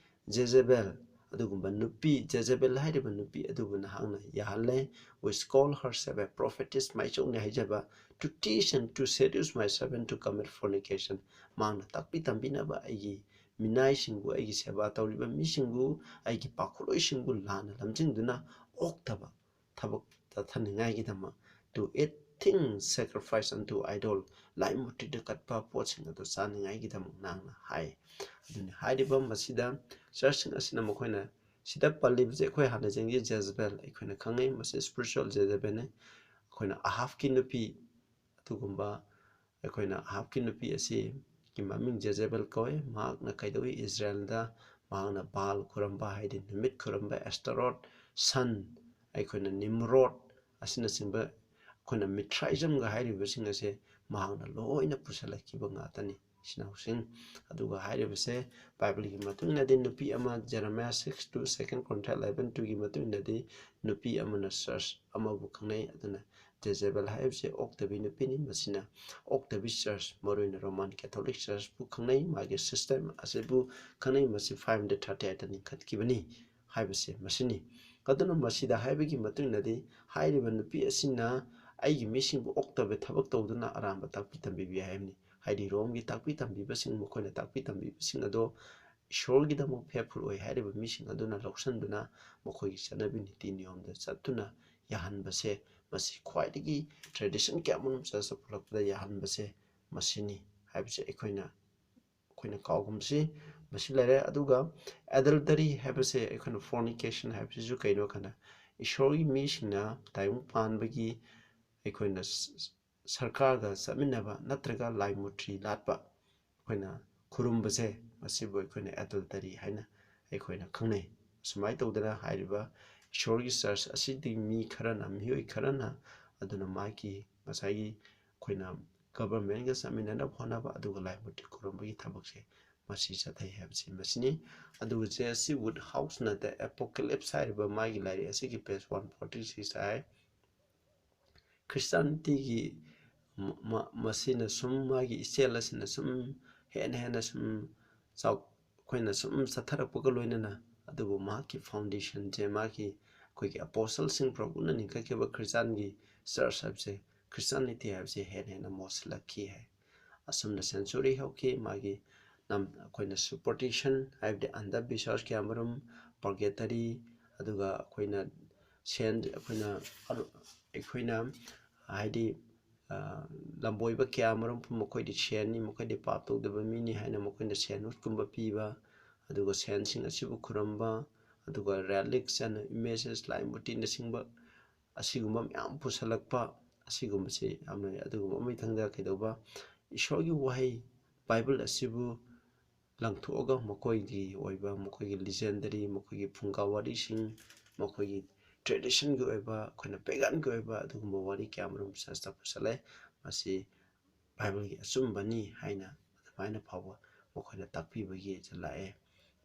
Jezebel," ꯑꯗꯨꯒꯨꯝꯕ ꯅꯨꯄꯤ, ꯖꯦꯖꯦꯕꯦꯜ ꯍꯥꯏꯔꯤꯕ ꯅꯨꯄꯤ ꯑꯗꯨꯕꯨ ꯅꯍꯥꯛꯅ ꯌꯥꯍꯜꯂꯦ, "which call herself a prophetess," ꯃꯥꯏꯆꯧꯅꯤ ꯍꯥꯏꯖꯕ, "to teach and to seduce my servant to commit fornication." ꯃꯍꯥꯛꯅ ꯇꯥꯛꯄꯤ ꯇꯝꯕꯤꯅꯕ ꯑꯩꯒꯤ ꯃꯤꯅꯥꯏꯁꯤꯡꯕꯨ, ꯑꯩꯒꯤ ꯁꯦꯕꯥ ꯇꯧꯔꯤꯕ ꯃꯤꯁꯤꯡꯕꯨ, ꯑꯩꯒꯤ ꯄꯥꯈꯨꯂꯣꯏꯁꯤꯡꯕꯨ ꯂꯥꯟꯅ ꯂꯝꯖꯤꯡꯗꯨꯅ ꯑꯣꯛꯇꯕ ꯊꯕꯛ ꯆꯠꯊꯅꯤꯡꯉꯥꯏꯒꯤꯗꯃꯛ, "to eat things sacrificed unto idol," ꯂꯥꯏ ꯃꯨꯔꯇꯤꯗ ꯀꯠꯄ ꯄꯣꯠꯁꯤꯡ ꯑꯗꯨ ꯆꯥꯅꯤꯡꯉꯥꯏꯒꯤꯗꯃꯛ ꯅꯍꯥꯛꯅ ꯍꯥꯏ꯫ ꯑꯗꯨꯅꯤ ꯍꯥꯏꯔꯤꯕ ꯃꯁꯤꯗ ꯆꯔꯆꯁꯤꯡ ꯑꯁꯤꯅ ꯃꯈꯣꯏꯅ ꯁꯤꯗ ꯄꯜꯂꯤꯕꯁꯦ ꯑꯩꯈꯣꯏ ꯍꯥꯟꯅ ꯌꯦꯡꯈꯤ ꯖꯦꯖꯕꯦꯜ, ꯑꯩꯈꯣꯏꯅ ꯈꯪꯉꯤ ꯃꯁꯤ spiritual ꯖꯦꯖꯕꯦꯜꯅꯤ꯫ ꯑꯩꯈꯣꯏꯅ ꯑꯍꯥꯕꯀꯤ ꯅꯨꯄꯤ, ꯑꯗꯨꯒꯨꯝꯕ ꯑꯩꯈꯣꯏꯅ ꯑꯍꯥꯕꯀꯤ ꯅꯨꯄꯤ ꯑꯁꯤꯒꯤ ꯃꯃꯤꯡ ꯖꯦꯖꯕꯦꯜ ꯀꯧꯏ꯫ ꯃꯍꯥꯛꯅ ꯀꯩꯗꯧꯏ? ꯏꯖꯔꯦꯜꯗ ꯃꯍꯥꯛꯅ ꯕꯥꯜ ꯈꯨꯔꯝꯕ, ꯍꯥꯏꯗꯤ ꯅꯨꯃꯤꯠ ꯈꯨꯔꯝꯕ, ꯑꯦꯁꯇꯔꯣꯠ, ꯁꯟ, ꯑꯩꯈꯣꯏꯅ ꯅꯤꯝꯔꯣꯠ ꯑꯁꯤꯅꯆꯤꯡꯕ, ꯑꯩꯈꯣꯏꯅ ꯃꯤꯊ꯭ꯔꯥꯏꯖꯝꯒ ꯍꯥꯏꯔꯤꯕꯁꯤꯡ ꯑꯁꯦ ꯃꯍꯥꯛꯅ ꯂꯣꯏꯅ ꯄꯨꯁꯜꯂꯛꯈꯤꯕ ꯉꯥꯛꯇꯅꯤ ꯏꯆꯤꯟ ꯏꯅꯥꯎꯁꯤꯡ꯫ ꯑꯗꯨꯒ ꯍꯥꯏꯔꯤꯕꯁꯦ ꯕꯥꯏꯕꯜꯒꯤ ꯃꯇꯨꯡ ꯏꯟꯅꯗꯤ ꯅꯨꯄꯤ ꯑꯃ, Jeremiah six two, Second Chronicles eleven two ꯒꯤ ꯃꯇꯨꯡ ꯏꯟꯅꯗꯤ ꯅꯨꯄꯤ ꯑꯃꯅ ꯆꯔꯆ ꯑꯃꯕꯨ ꯈꯪꯅꯩ꯫ ꯑꯗꯨꯅ ꯖꯦꯖꯦꯕꯦꯜ ꯍꯥꯏꯕꯁꯦ ꯑꯣꯛꯇꯕꯤ ꯅꯨꯄꯤꯅꯤ꯫ ꯃꯁꯤꯅ ꯑꯣꯛꯇꯕꯤ ꯆꯔꯆ, ꯃꯔꯨꯑꯣꯏꯅ Roman Catholic Churchꯄꯨ ꯈꯪꯅꯩ, ꯃꯥꯒꯤ system ꯑꯁꯤꯕꯨ ꯈꯪꯅꯩ꯫ ꯃꯁꯤ five hundred thirty eight ꯂꯤꯡꯈꯠꯈꯤꯕꯅꯤ ꯍꯥꯏꯕꯁꯦ ꯃꯁꯤꯅꯤ꯫ ꯑꯗꯨꯅ ꯃꯁꯤꯗ ꯍꯥꯏꯕꯒꯤ ꯃꯇꯨꯡ ꯏꯟꯅꯗꯤ ꯍꯥꯏꯔꯤꯕ ꯅꯨꯄꯤ ꯑꯁꯤꯅ ꯑꯩꯒꯤ ꯃꯤꯁꯤꯡꯕꯨ ꯑꯣꯛꯇꯕ ꯊꯕꯛ ꯇꯧꯗꯨꯅ ꯑꯔꯥꯟꯕ ꯇꯥꯛꯄꯤ ꯇꯝꯕꯤꯕ ꯌꯥꯏ ꯍꯥꯏꯕꯅꯤ꯫ ꯍꯥꯏꯗꯤ ꯔꯣꯝꯒꯤ ꯇꯥꯛꯄꯤ ꯇꯝꯕꯤꯕꯁꯤꯡ, ꯃꯈꯣꯏꯅ ꯇꯥꯛꯄꯤ ꯇꯝꯕꯤꯕꯁꯤꯡ ꯑꯗꯣ ꯏꯁꯣꯔꯒꯤꯗꯃꯛ faithful ꯑꯣꯏ ꯍꯥꯏꯔꯤꯕ ꯃꯤꯁꯤꯡ ꯑꯗꯨꯅ ꯂꯧꯁꯤꯟꯗꯨꯅ ꯃꯈꯣꯏꯒꯤ ꯆꯠꯅꯕꯤ ꯅꯤꯇꯤ ꯅꯤꯌꯣꯝꯗ ꯆꯠꯇꯨꯅ ꯌꯥꯍꯟꯕꯁꯦ, ꯃꯁꯤ ꯈ꯭ꯋꯥꯏꯗꯒꯤ tradition ꯀꯌꯥ ꯑꯃꯔꯣꯝ ꯆꯠ ꯆꯥꯎꯈꯠꯂꯛꯄꯗ ꯌꯥꯍꯟꯕꯁꯦ ꯃꯁꯤꯅꯤ ꯍꯥꯏꯕꯁꯦ ꯑꯩꯈꯣꯏꯅ, ꯑꯩꯈꯣꯏꯅ ꯀꯥꯎꯒꯨꯝꯁꯤ꯫ ꯃꯁꯤ ꯂꯩꯔꯦ꯫ ꯑꯗꯨꯒ adultery ꯍꯥꯏꯕꯁꯦ, ꯑꯩꯈꯣꯏꯅ fornication ꯍꯥꯏꯕꯁꯤꯁꯨ ꯀꯩꯅꯣ ꯀꯥꯟꯗ ꯏꯁꯣꯔꯒꯤ ꯃꯤꯁꯤꯡꯅ ꯇꯥꯏꯕꯪ ꯄꯥꯟꯕꯒꯤ ꯑꯩꯈꯣꯏꯅ ꯁ-, ꯁꯔꯀꯥꯔꯒ ꯆꯠꯃꯤꯟꯅꯕ ꯅꯠꯇ꯭ꯔꯒ ꯂꯥꯏ ꯃꯨꯔꯇꯤ ꯂꯥꯠꯄ, ꯑꯩꯈꯣꯏꯅ ꯈꯨꯔꯨꯝꯕꯁꯦ, ꯃꯁꯤꯕꯨ ꯑꯩꯈꯣꯏꯅ adultery ꯍꯥꯏꯅ ꯑꯩꯈꯣꯏꯅ ꯈꯪꯅꯩ꯫ ꯑꯁꯨꯃꯥꯏꯅ ꯇꯧꯗꯅ ꯍꯥꯏꯔꯤꯕ ꯏꯁꯣꯔꯒꯤ ꯆꯔꯆ ꯑꯁꯤꯗꯤ ꯃꯤ ꯈꯔꯅ, ꯃꯤꯑꯣꯏ ꯈꯔꯅ, ꯑꯗꯨꯅ ꯃꯥꯒꯤ ꯉꯁꯥꯏꯒꯤ ꯑꯩꯈꯣꯏꯅ governmentꯒ ꯆꯠꯃꯤꯟꯅꯅꯕ ꯍꯣꯠꯅꯕ, ꯑꯗꯨꯒ ꯂꯥꯏ ꯃꯨꯔꯇꯤ ꯈꯨꯔꯨꯝꯕꯒꯤ ꯊꯕꯛꯁꯦ ꯃꯁꯤ ꯆꯠꯊꯩ ꯍꯥꯏꯕꯁꯤ ꯃꯁꯤꯅꯤ꯫ ꯑꯗꯨꯒ J C Woodhouseꯅ The Apocalypse ꯍꯥꯏꯔꯤꯕ ꯃꯥꯒꯤ ꯂꯥꯏꯔꯤꯛ ꯑꯁꯤꯒꯤ page one forty six ꯍꯥꯏ, Christianityꯒꯤ ꯃ-, ꯃ-, ꯃꯁꯤꯅ ꯁꯨꯝ, ꯃꯥꯒꯤ ꯏꯆꯦꯜ ꯑꯁꯤꯅ ꯁꯨꯝ ꯍꯦꯟꯅ ꯍꯦꯟꯅ ꯁꯨꯝ ꯆꯥꯎ-, ꯑꯩꯈꯣꯏꯅ ꯁꯨꯝ ꯆꯠꯊꯔꯛꯄꯒ ꯂꯣꯏꯅꯅ, ꯑꯗꯨꯕꯨ ꯃꯍꯥꯛꯀꯤ foundationꯁꯦ, ꯃꯥꯒꯤ ꯑꯩꯈꯣꯏꯒꯤ apostleꯁꯤꯡ, ꯄ꯭ꯔꯚꯨꯅ ꯂꯤꯡꯈꯠꯈꯤꯕ Christianꯒꯤ church ꯍꯥꯏꯕꯁꯦ, Christianity ꯍꯥꯏꯕꯁꯦ ꯍꯦꯟꯅ ꯍꯦꯟꯅ ꯃꯣꯠꯁꯤꯜꯂꯛꯈꯤ ꯍꯥꯏ꯫ ꯑꯁꯨꯝꯅ century ꯍꯧꯈꯤ꯫ ꯃꯥꯒꯤ ꯅꯝ-, ꯑꯩꯈꯣꯏꯅ superstition ꯍꯥꯏꯕꯗꯤ ꯑꯟꯙꯕꯤꯁ꯭ꯋꯥꯁ ꯀꯌꯥꯃꯔꯨꯝ, purgatory, ꯑꯗꯨꯒ ꯑꯩꯈꯣꯏꯅ ꯁꯦꯟ, ꯑꯩꯈꯣꯏꯅ ꯑꯔꯨ-, ꯑꯩꯈꯣꯏꯅ ꯍꯥꯏꯗꯤ, ꯑ, ꯂꯝꯕꯣꯏꯕ ꯀꯌꯥꯃꯔꯨꯝ ꯃꯈꯣꯏꯗꯤ ꯁꯦꯟꯅꯤ, ꯃꯈꯣꯏꯗꯤ ꯄꯥꯞ ꯇꯧꯗꯕ ꯃꯤꯅꯤ ꯍꯥꯏꯅ ꯃꯈꯣꯏꯅ ꯁꯦꯟ ꯎꯠꯀꯨꯝꯕ ꯄꯤꯕ, ꯑꯗꯨꯒ ꯁꯦꯟꯁꯤꯡ ꯑꯁꯤꯕꯨ ꯈꯨꯔꯨꯝꯕ, ꯑꯗꯨꯒ relics ꯑꯅ images, ꯂꯥꯏ ꯃꯨꯔꯇꯤꯅꯆꯤꯡꯕ ꯑꯁꯤꯒꯨꯝꯕ ꯃꯌꯥꯝ ꯄꯨꯁꯜꯂꯛꯄ ꯑꯁꯤꯒꯨꯝꯕꯁꯤ ꯌꯥꯝꯅ ꯂꯩ꯫ ꯑꯗꯨꯒꯨꯝꯕ ꯑꯃꯒꯤ ꯊꯪꯗ ꯀꯩꯗꯧꯕ, ꯏꯁꯣꯔꯒꯤ ꯋꯥꯍꯩ ꯕꯥꯏꯕꯜ ꯑꯁꯤꯕꯨ ꯂꯪꯊꯣꯛꯑꯒ ꯃꯈꯣꯏꯒꯤ ꯑꯣꯏꯕ, ꯃꯈꯣꯏꯒꯤ legendary, ꯃꯈꯣꯏꯒꯤ ꯐꯨꯡꯒꯥ ꯋꯥꯔꯤꯁꯤꯡ, ꯃꯈꯣꯏꯒꯤ traditionꯒꯤ ꯑꯣꯏꯕ, ꯑꯩꯈꯣꯏꯅ paganꯒꯤ ꯑꯣꯏꯕ ꯑꯗꯨꯒꯨꯝꯕ ꯋꯥꯔꯤ ꯀꯌꯥ ꯃꯔꯨꯝ churchꯇ ꯄꯨꯁꯜꯂꯦ꯫ ꯃꯁꯤ ꯕꯥꯏꯕꯜꯒꯤ ꯑꯆꯨꯝꯕꯅꯤ ꯍꯥꯏꯅ ꯑꯗꯨꯃꯥꯏꯅ ꯐꯥꯎꯕ ꯃꯈꯣꯏꯅ ꯇꯥꯛꯄꯤꯕꯒꯤ ꯂꯥꯛꯑꯦ꯫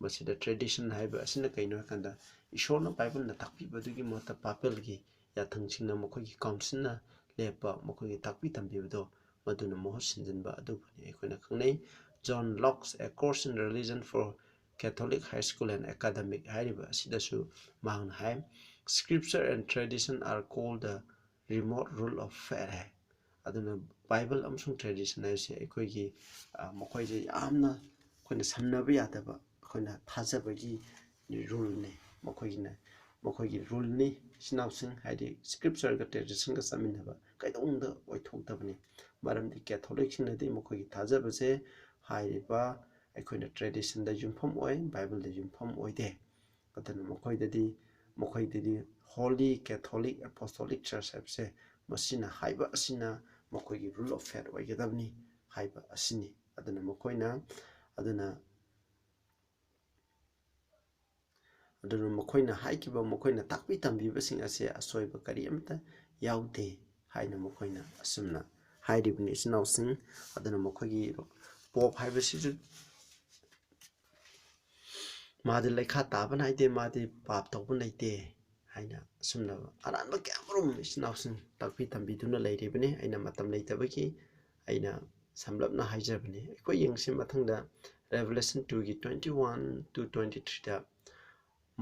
ꯃꯁꯤꯗ tradition ꯍꯥꯏꯕ ꯑꯁꯤꯅ ꯀꯩꯅꯣ ꯍꯥꯏꯀꯥꯟꯗ, ꯏꯁꯣꯔꯅ ꯕꯥꯏꯕꯜꯅ ꯇꯥꯛꯄꯤꯕꯗꯨꯒꯤ ꯃꯍꯨꯠꯇ ꯄꯥꯄꯦꯜꯒꯤ ꯌꯥꯊꯪꯁꯤꯡꯅ, ꯃꯈꯣꯏꯒꯤ councilꯅ ꯂꯦꯞꯄ, ꯃꯈꯣꯏꯒꯤ ꯇꯥꯛꯄꯤ ꯇꯝꯕꯤꯕꯗꯣ, ꯃꯗꯨꯅ ꯃꯍꯨꯠ ꯁꯤꯟꯖꯤꯟꯕ ꯑꯗꯨꯕꯨꯅꯤ ꯑꯩꯈꯣꯏꯅ ꯈꯪꯅꯩ꯫ John Locke's A Course in Religion for Catholic High School and Academic ꯍꯥꯏꯔꯤꯕ ꯑꯁꯤꯗꯁꯨ ꯃꯍꯥꯛꯅ ꯍꯥꯏ, "Scripture and tradition are called the remote rule of faith" ꯍꯥꯏ꯫ ꯑꯗꯨꯅ ꯕꯥꯏꯕꯜ ꯑꯃꯁꯨꯡ tradition ꯍꯥꯏꯕꯁꯦ ꯑꯩꯈꯣꯏꯒꯤ, ꯑ, ꯃꯈꯣꯏꯁꯦ ꯌꯥꯝꯅ ꯑꯩꯈꯣꯏꯅ ꯁꯝꯅꯕ ꯌꯥꯗꯕ, ꯑꯩꯈꯣꯏꯅ ꯊꯥꯖꯕꯒꯤ ruleꯅꯤ꯫ ꯃꯈꯣꯏꯒꯤꯅ, ꯃꯈꯣꯏꯒꯤ ruleꯅꯤ꯫ ꯏꯆꯤꯟ ꯏꯅꯥꯎꯁꯤꯡ, ꯍꯥꯏꯗꯤ scriptureꯒ traditionꯒ ꯆꯥꯃꯤꯟꯅꯕ ꯀꯩꯗꯧꯅꯨꯡꯗ ꯑꯣꯏꯊꯣꯛꯇꯕꯅꯤ꯫ ꯃꯔꯝꯗꯤ Catholicꯁꯤꯡꯅꯗꯤ ꯃꯈꯣꯏꯒꯤ ꯊꯥꯖꯕꯁꯦ ꯍꯥꯏꯔꯤꯕ ꯑꯩꯈꯣꯏꯅ traditionꯗ ꯌꯨꯝꯐꯝ ꯑꯣꯏ, ꯕꯥꯏꯕꯜꯗ ꯌꯨꯝꯐꯝ ꯑꯣꯏꯗꯦ꯫ ꯑꯗꯨꯅ ꯃꯈꯣꯏꯗꯗꯤ, ꯃꯈꯣꯏꯗꯗꯤ Holy Catholic Apostolic Church ꯍꯥꯏꯕꯁꯦ, ꯃꯁꯤꯅ ꯍꯥꯏꯕ ꯑꯁꯤꯅ ꯃꯈꯣꯏꯒꯤ rule of faith ꯑꯣꯏꯒꯗꯕꯅꯤ ꯍꯥꯏꯕ ꯑꯁꯤꯅꯤ꯫ ꯑꯗꯨꯅ ꯃꯈꯣꯏꯅ, ꯑꯗꯨꯅ, ꯑꯗꯨꯅ ꯃꯈꯣꯏꯅ ꯍꯥꯏꯈꯤꯕ, ꯃꯈꯣꯏꯅ ꯇꯥꯛꯄꯤ ꯇꯝꯕꯤꯕꯁꯤꯡ ꯑꯁꯦ ꯑꯁꯣꯏꯕ ꯀꯔꯤ ꯑꯃꯠꯇ ꯌꯥꯎꯗꯦ ꯍꯥꯏꯅ ꯃꯈꯣꯏꯅ ꯑꯁꯨꯝꯅ ꯍꯥꯏꯔꯤꯕꯅꯤ, ꯏꯆꯤꯟ ꯏꯅꯥꯎꯁꯤꯡ꯫ ꯑꯗꯨꯅ ꯃꯈꯣꯏꯒꯤ Pope ꯍꯥꯏꯕꯁꯤꯁꯨ ꯃꯥꯗꯤ ꯂꯩꯈꯥ ꯇꯥꯕ ꯅꯥꯏꯗꯦ, ꯃꯥꯗꯤ ꯄꯥꯞ ꯇꯧꯕ ꯂꯩꯇꯦ ꯍꯥꯏꯅ ꯑꯁꯨꯝꯅ ꯑꯔꯥꯟꯕ ꯀꯌꯥ ꯃꯔꯨꯝ ꯏꯆꯤꯟ ꯏꯅꯥꯎꯁꯤꯡ ꯇꯥꯛꯄꯤ ꯇꯝꯕꯤꯗꯨꯅ ꯂꯩꯔꯤꯕꯅꯤ꯫ ꯑꯩꯅ ꯃꯇꯝ ꯂꯩꯇꯕꯒꯤ ꯑꯩꯅ ꯁꯝꯂꯞꯅ ꯍꯥꯏꯖꯕꯅꯤ꯫ ꯑꯩꯈꯣꯏ ꯌꯦꯡꯁꯤ ꯃꯊꯪꯗ Revelation twoꯒꯤ twenty one to twenty threeꯗ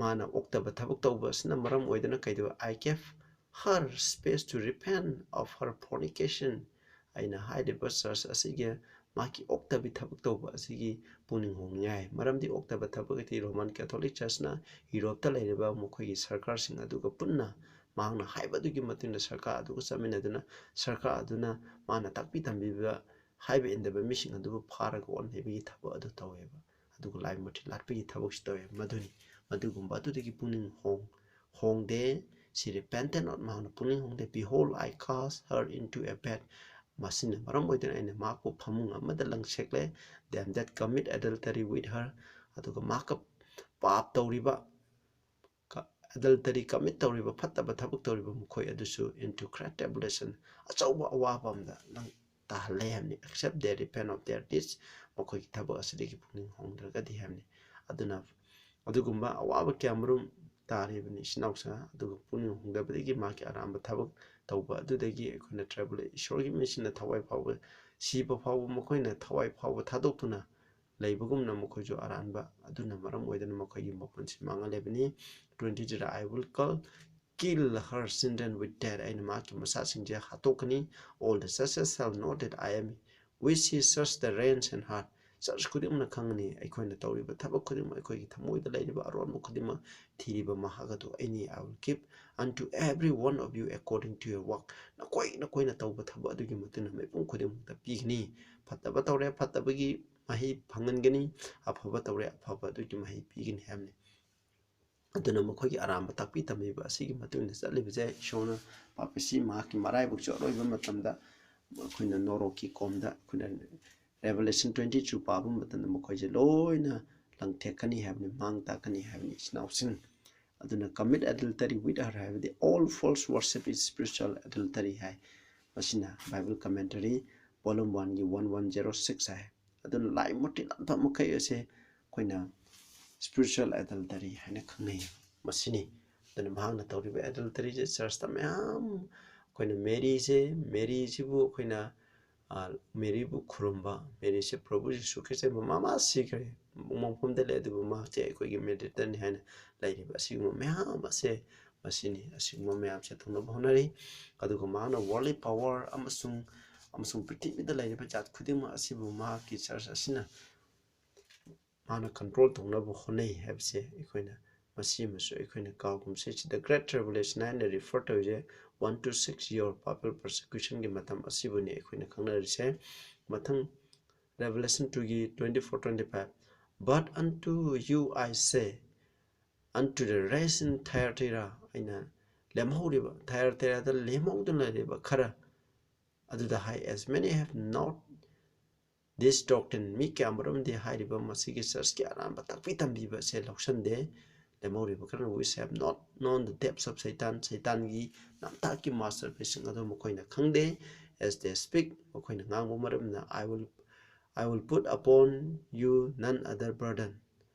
ꯃꯥꯅ ꯑꯣꯛꯇꯕ ꯊꯕꯛ ꯇꯧꯕ ꯑꯁꯤꯅ ꯃꯔꯝ ꯑꯣꯏꯗꯨꯅ ꯀꯩꯗꯧꯕ? "I gave her space to repent of her fornication." ꯑꯩꯅ ꯍꯥꯏꯔꯤꯕ church ꯑꯁꯤꯒꯤ ꯃꯥꯒꯤ ꯑꯣꯛꯇꯕꯤ ꯊꯕꯛ ꯇꯧꯕ ꯑꯁꯤꯒꯤ ꯄꯨꯛꯅꯤꯡ ꯍꯣꯡꯅꯤꯡꯉꯥꯏ꯫ ꯃꯔꯝꯗꯤ ꯑꯣꯛꯇꯕ ꯊꯕꯛ ꯑꯗꯤ Roman Catholic Churchꯅ ꯌꯨꯔꯣꯞꯇ ꯂꯩꯔꯤꯕ ꯃꯈꯣꯏꯒꯤ ꯁꯔꯀꯥꯔꯁꯤꯡ ꯑꯗꯨꯒ ꯄꯨꯟꯅ ꯃꯍꯥꯛꯅ ꯍꯥꯏꯕꯗꯨꯒꯤ ꯃꯇꯨꯡ ꯏꯟꯅ ꯁꯔꯀꯥꯔ ꯑꯗꯨꯒ ꯆꯠꯃꯤꯟꯅꯗꯨꯅ ꯁꯔꯀꯥꯔ ꯑꯗꯨꯅ ꯃꯥꯅ ꯇꯥꯛꯄꯤ ꯇꯝꯕꯤꯕ ꯍꯥꯏꯕ ꯏꯟꯗꯕ ꯃꯤꯁꯤꯡ ꯑꯗꯨꯕꯨ ꯐꯥꯔꯒ ꯑꯣꯟ ꯍꯩꯕꯒꯤ ꯊꯕꯛ ꯑꯗꯨ ꯇꯧꯋꯦꯕ꯫ ꯑꯗꯨꯒ ꯂꯥꯏ ꯃꯨꯊꯤ ꯂꯥꯠꯄꯒꯤ ꯊꯕꯛꯁꯨ ꯇꯧꯋꯦ꯫ ꯃꯗꯨꯅꯤ, ꯃꯗꯨꯒꯨꯝꯕ ꯑꯗꯨꯗꯒꯤ ꯄꯨꯛꯅꯤꯡ ꯍꯣꯡ-, ꯍꯣꯡꯗꯦ꯫ She repented not, ꯃꯍꯥꯛꯅ ꯄꯨꯛꯅꯤꯡ ꯍꯣꯡꯗꯦ꯫ "Behold, I cast her into a bed." ꯃꯁꯤꯅ ꯃꯔꯝ ꯑꯣꯏꯗꯨꯅ ꯑꯩꯅ ꯃꯍꯥꯛꯄꯨ ꯐꯃꯨꯡ ꯑꯃꯗ ꯂꯪꯁꯦꯛꯂꯦ꯫ "Them that commit adultery with her," ꯑꯗꯨꯒ ꯃꯍꯥꯛꯀ ꯄꯥꯞ ꯇꯧꯔꯤꯕ, ꯀ-, adultery commit ꯇꯧꯔꯤꯕ, ꯐꯠꯇꯕ ꯊꯕꯛ ꯇꯧꯔꯤꯕ ꯃꯈꯣꯏ ꯑꯗꯨꯁꯨ into great tribulation, ꯑꯆꯧꯕ ꯑꯋꯥꯕ ꯑꯃꯗ ꯂꯪ-, ꯇꯥꯍꯜꯂꯦ ꯍꯥꯏꯕꯅꯤ꯫ Except they repent of their deeds, ꯃꯈꯣꯏꯒꯤ ꯊꯕꯛ ꯑꯁꯤꯗꯒꯤ ꯄꯨꯛꯅꯤꯡ ꯍꯣꯡꯗ꯭ꯔꯒꯗꯤ ꯍꯥꯏꯕꯅꯤ꯫ ꯑꯗꯨꯅ ꯑꯗꯨꯒꯨꯝꯕ ꯑꯋꯥꯕ ꯀꯌꯥ ꯃꯔꯨꯝ ꯇꯥꯔꯤꯕꯅꯤ ꯏꯆꯤꯟ ꯏꯅꯥꯎꯁꯤꯡ꯫ ꯑꯗꯨꯒ ꯄꯨꯛꯅꯤꯡ ꯍꯣꯡꯗꯕꯗꯒꯤ ꯃꯍꯥꯛꯀꯤ ꯑꯔꯥꯟꯕ ꯊꯕꯛ ꯇꯧꯕ ꯑꯗꯨꯗꯒꯤ ꯑꯩꯈꯣꯏꯅ ꯇ꯭ꯔꯥꯏꯕꯦꯜ ꯏꯁꯣꯔꯒꯤ ꯃꯤꯁꯤꯡꯅ ꯊꯋꯥꯏ ꯐꯥꯎꯕ ꯁꯤꯕ ꯐꯥꯎꯕ ꯃꯈꯣꯏꯅ ꯊꯋꯥꯏ ꯐꯥꯎꯕ ꯊꯥꯗꯣꯛꯇꯨꯅ ꯂꯩꯕꯒꯨꯝꯅ ꯃꯈꯣꯏꯁꯨ ꯑꯔꯥꯟꯕ ꯑꯗꯨꯅ ꯃꯔꯝ ꯑꯣꯏꯗꯨꯅ ꯃꯈꯣꯏꯒꯤ ꯃꯄꯨꯟꯁꯤ ꯃꯥꯡꯍꯜꯂꯤꯕꯅꯤ꯫ Twenty three, "I will call, kill her children with death." ꯑꯩꯅ ꯃꯍꯥꯛꯀꯤ ꯃꯆꯥꯁꯤꯡꯁꯦ ꯍꯥꯠꯇꯣꯛꯀꯅꯤ꯫ "All the churches shall know that I am, which he search the reins and heart." ꯆꯔꯆ ꯈꯨꯗꯤꯡꯃꯛꯅ ꯈꯪꯒꯅꯤ ꯑꯩꯈꯣꯏꯅ ꯇꯧꯔꯤꯕ ꯊꯕꯛ ꯈꯨꯗꯤꯡꯃꯛ, ꯑꯩꯈꯣꯏꯒꯤ ꯊꯃꯣꯏꯗ ꯂꯩꯔꯤꯕ ꯑꯔꯣꯟꯕ ꯈꯨꯗꯤꯡꯃꯛ ꯊꯤꯔꯤꯕ ꯃꯍꯥꯛ ꯑꯗꯨ ꯑꯩꯅꯤ꯫ "I will give unto every one of you according to your work." ꯅꯈꯣꯏ ꯅꯈꯣꯏꯅ ꯇꯧꯕ ꯊꯕꯛ ꯑꯗꯨꯒꯤ ꯃꯇꯨꯡ ꯏꯟꯅ ꯃꯤꯄꯨꯝ ꯈꯨꯗꯤꯡꯃꯛꯇ ꯄꯤꯒꯅꯤ꯫ ꯐꯠꯇꯕ ꯇꯧꯔꯦ, ꯐꯠꯇꯕꯒꯤ ꯃꯍꯩ ꯐꯪꯍꯟꯒꯅꯤ꯫ ꯑꯐꯕ ꯇꯧꯔꯦ, ꯑꯐꯕ ꯑꯗꯨꯒꯤ ꯃꯍꯩ ꯄꯤꯒꯅꯤ ꯍꯥꯏꯕꯅꯤ꯫ ꯑꯗꯨꯅ ꯃꯈꯣꯏꯒꯤ ꯑꯔꯥꯟꯕ ꯇꯥꯛꯄꯤ ꯇꯝꯕꯤꯕ ꯑꯁꯤꯒꯤ ꯃꯇꯨꯡ ꯏꯟꯅ ꯆꯠꯂꯤꯕꯁꯦ ꯏꯁꯣꯔꯅ ꯄꯥꯄꯤꯁꯤ ꯃꯍꯥꯛꯀꯤ ꯃꯔꯥꯏꯕꯛꯁꯨ ꯑꯔꯣꯏꯕ ꯃꯇꯝꯗ ꯑꯩꯈꯣꯏꯅ ꯅꯣꯔꯣꯛꯀꯤ ꯀꯣꯝꯗ ꯑꯩꯈꯣꯏꯅ Revelation twenty two ꯄꯥꯕ ꯃꯇꯝꯗ ꯃꯈꯣꯏꯁꯦ ꯂꯣꯏꯅ ꯂꯪꯊꯦꯛꯀꯅꯤ ꯍꯥꯏꯕꯅꯤ, ꯃꯥꯡ ꯇꯥꯛꯀꯅꯤ ꯍꯥꯏꯕꯅꯤ ꯏꯆꯤꯟ ꯏꯅꯥꯎꯁꯤꯡ꯫ ꯑꯗꯨꯅ "Commit adultery with her" ꯍꯥꯏꯕꯗꯤ "All false worship is spiritual adultery" ꯍꯥꯏ꯫ ꯃꯁꯤꯅ Bible Commentary volume one ꯒꯤ one one zero six ꯍꯥꯏ꯫ ꯑꯗꯨꯅ ꯂꯥꯏ ꯃꯨꯔꯇꯤ ꯂꯥꯠꯄ ꯃꯈꯩ ꯑꯁꯦ ꯑꯩꯈꯣꯏꯅ spiritual adultery ꯍꯥꯏꯅ ꯈꯪꯅꯩ꯫ ꯃꯁꯤꯅꯤ꯫ ꯑꯗꯨꯅ ꯃꯍꯥꯛꯅ ꯇꯧꯔꯤꯕ adulteryꯁꯦ ꯆꯔꯆꯇ ꯃꯌꯥꯝ ꯑꯩꯈꯣꯏꯅ ꯃꯦꯔꯤꯁꯦ, ꯃꯦꯔꯤꯁꯤꯕꯨ ꯑꯩꯈꯣꯏꯅ, ꯑ, ꯃꯦꯔꯤꯕꯨ ꯈꯨꯔꯨꯝꯕ, ꯃꯦꯔꯤꯁꯦ ꯄ꯭ꯔꯚꯨ ꯖꯤꯁꯨ ꯈ꯭ꯔꯤꯁꯇ ꯃꯃꯥ ꯃꯥ ꯁꯤꯈ꯭ꯔꯦ, ꯃꯣꯡꯐꯝꯗ ꯂꯩ, ꯑꯗꯨꯕꯨ ꯃꯍꯥꯛꯁꯦ ꯑꯩꯈꯣꯏꯒꯤ mediatorꯅꯤ ꯍꯥꯏꯅ ꯂꯩꯔꯤꯕ ꯑꯁꯤꯒꯨꯝꯕ ꯃꯌꯥꯝ ꯑꯁꯦ ꯃꯁꯤꯅꯤ꯫ ꯑꯁꯤꯒꯨꯝꯕ ꯃꯌꯥꯝꯁꯦ ꯊꯨꯡꯅꯕ ꯍꯣꯠꯅꯔꯤ꯫ ꯑꯗꯨꯒ ꯃꯍꯥꯛꯅ worldly power ꯑꯃꯁꯨꯡ, ꯑꯃꯁꯨꯡ ꯄ꯭ꯔꯤꯊꯤꯕꯤꯗ ꯂꯩꯔꯤꯕ ꯖꯥꯠ ꯈꯨꯗꯤꯡꯃꯛ ꯑꯁꯤꯕꯨ ꯃꯍꯥꯛꯀꯤ ꯆꯔꯆ ꯑꯁꯤꯅ ꯃꯥꯅ control ꯇꯧꯅꯕ ꯍꯣꯠꯅꯩ ꯍꯥꯏꯕꯁꯦ ꯑꯩꯈꯣꯏꯅ, ꯃꯁꯤ ꯑꯃꯁꯨ ꯑꯩꯈꯣꯏꯅ ꯀꯥꯎꯒꯨꯝꯁꯦ꯫ ꯁꯤꯗ Great Tribulation ꯍꯥꯏꯅ refer ꯇꯧꯔꯤꯁꯦ one to six year papal persecutionꯒꯤ ꯃꯇꯝ ꯑꯁꯤꯕꯨꯅꯤ ꯑꯩꯈꯣꯏꯅ ꯈꯪꯅꯔꯤꯁꯦ꯫ ꯃꯊꯪ Revelation twoꯒꯤ twenty four, twenty five, "But unto you I say, unto the rest in Thyatira," ꯑꯩꯅ ꯂꯦꯝꯍꯧꯔꯤꯕ, ꯊꯥꯏꯌꯥꯇꯤꯔꯥꯗ ꯂꯦꯝꯍꯧꯗꯨꯅ ꯂꯩꯔꯤꯕ ꯈꯔ ꯑꯗꯨꯗ ꯍꯥꯏ, "As many have not this doctrine," ꯃꯤ ꯀꯌꯥ ꯃꯔꯨꯝꯗꯤ ꯍꯥꯏꯔꯤꯕ ꯃꯁꯤꯒꯤ ꯆꯔꯆꯀꯤ ꯑꯔꯥꯟꯕ ꯇꯥꯛꯄꯤ ꯇꯝꯕꯤꯕ ꯑꯁꯦ ꯂꯧꯁꯟꯗꯦ꯫ ꯂꯦꯝꯍꯧꯔꯤꯕ ꯈꯔꯅ "Which have not known the depths of Satan," ꯁꯩꯇꯥꯟꯒꯤ ꯅꯝꯊꯥꯛꯀꯤ masterpieceꯁꯤꯡ ꯑꯗꯨ ꯃꯈꯣꯏꯅ ꯈꯪꯗꯦ꯫ as they speak, ꯃꯈꯣꯏꯅ ꯉꯥꯡꯕ ꯃꯔꯝꯅ, I will, I will put upon you none other burden.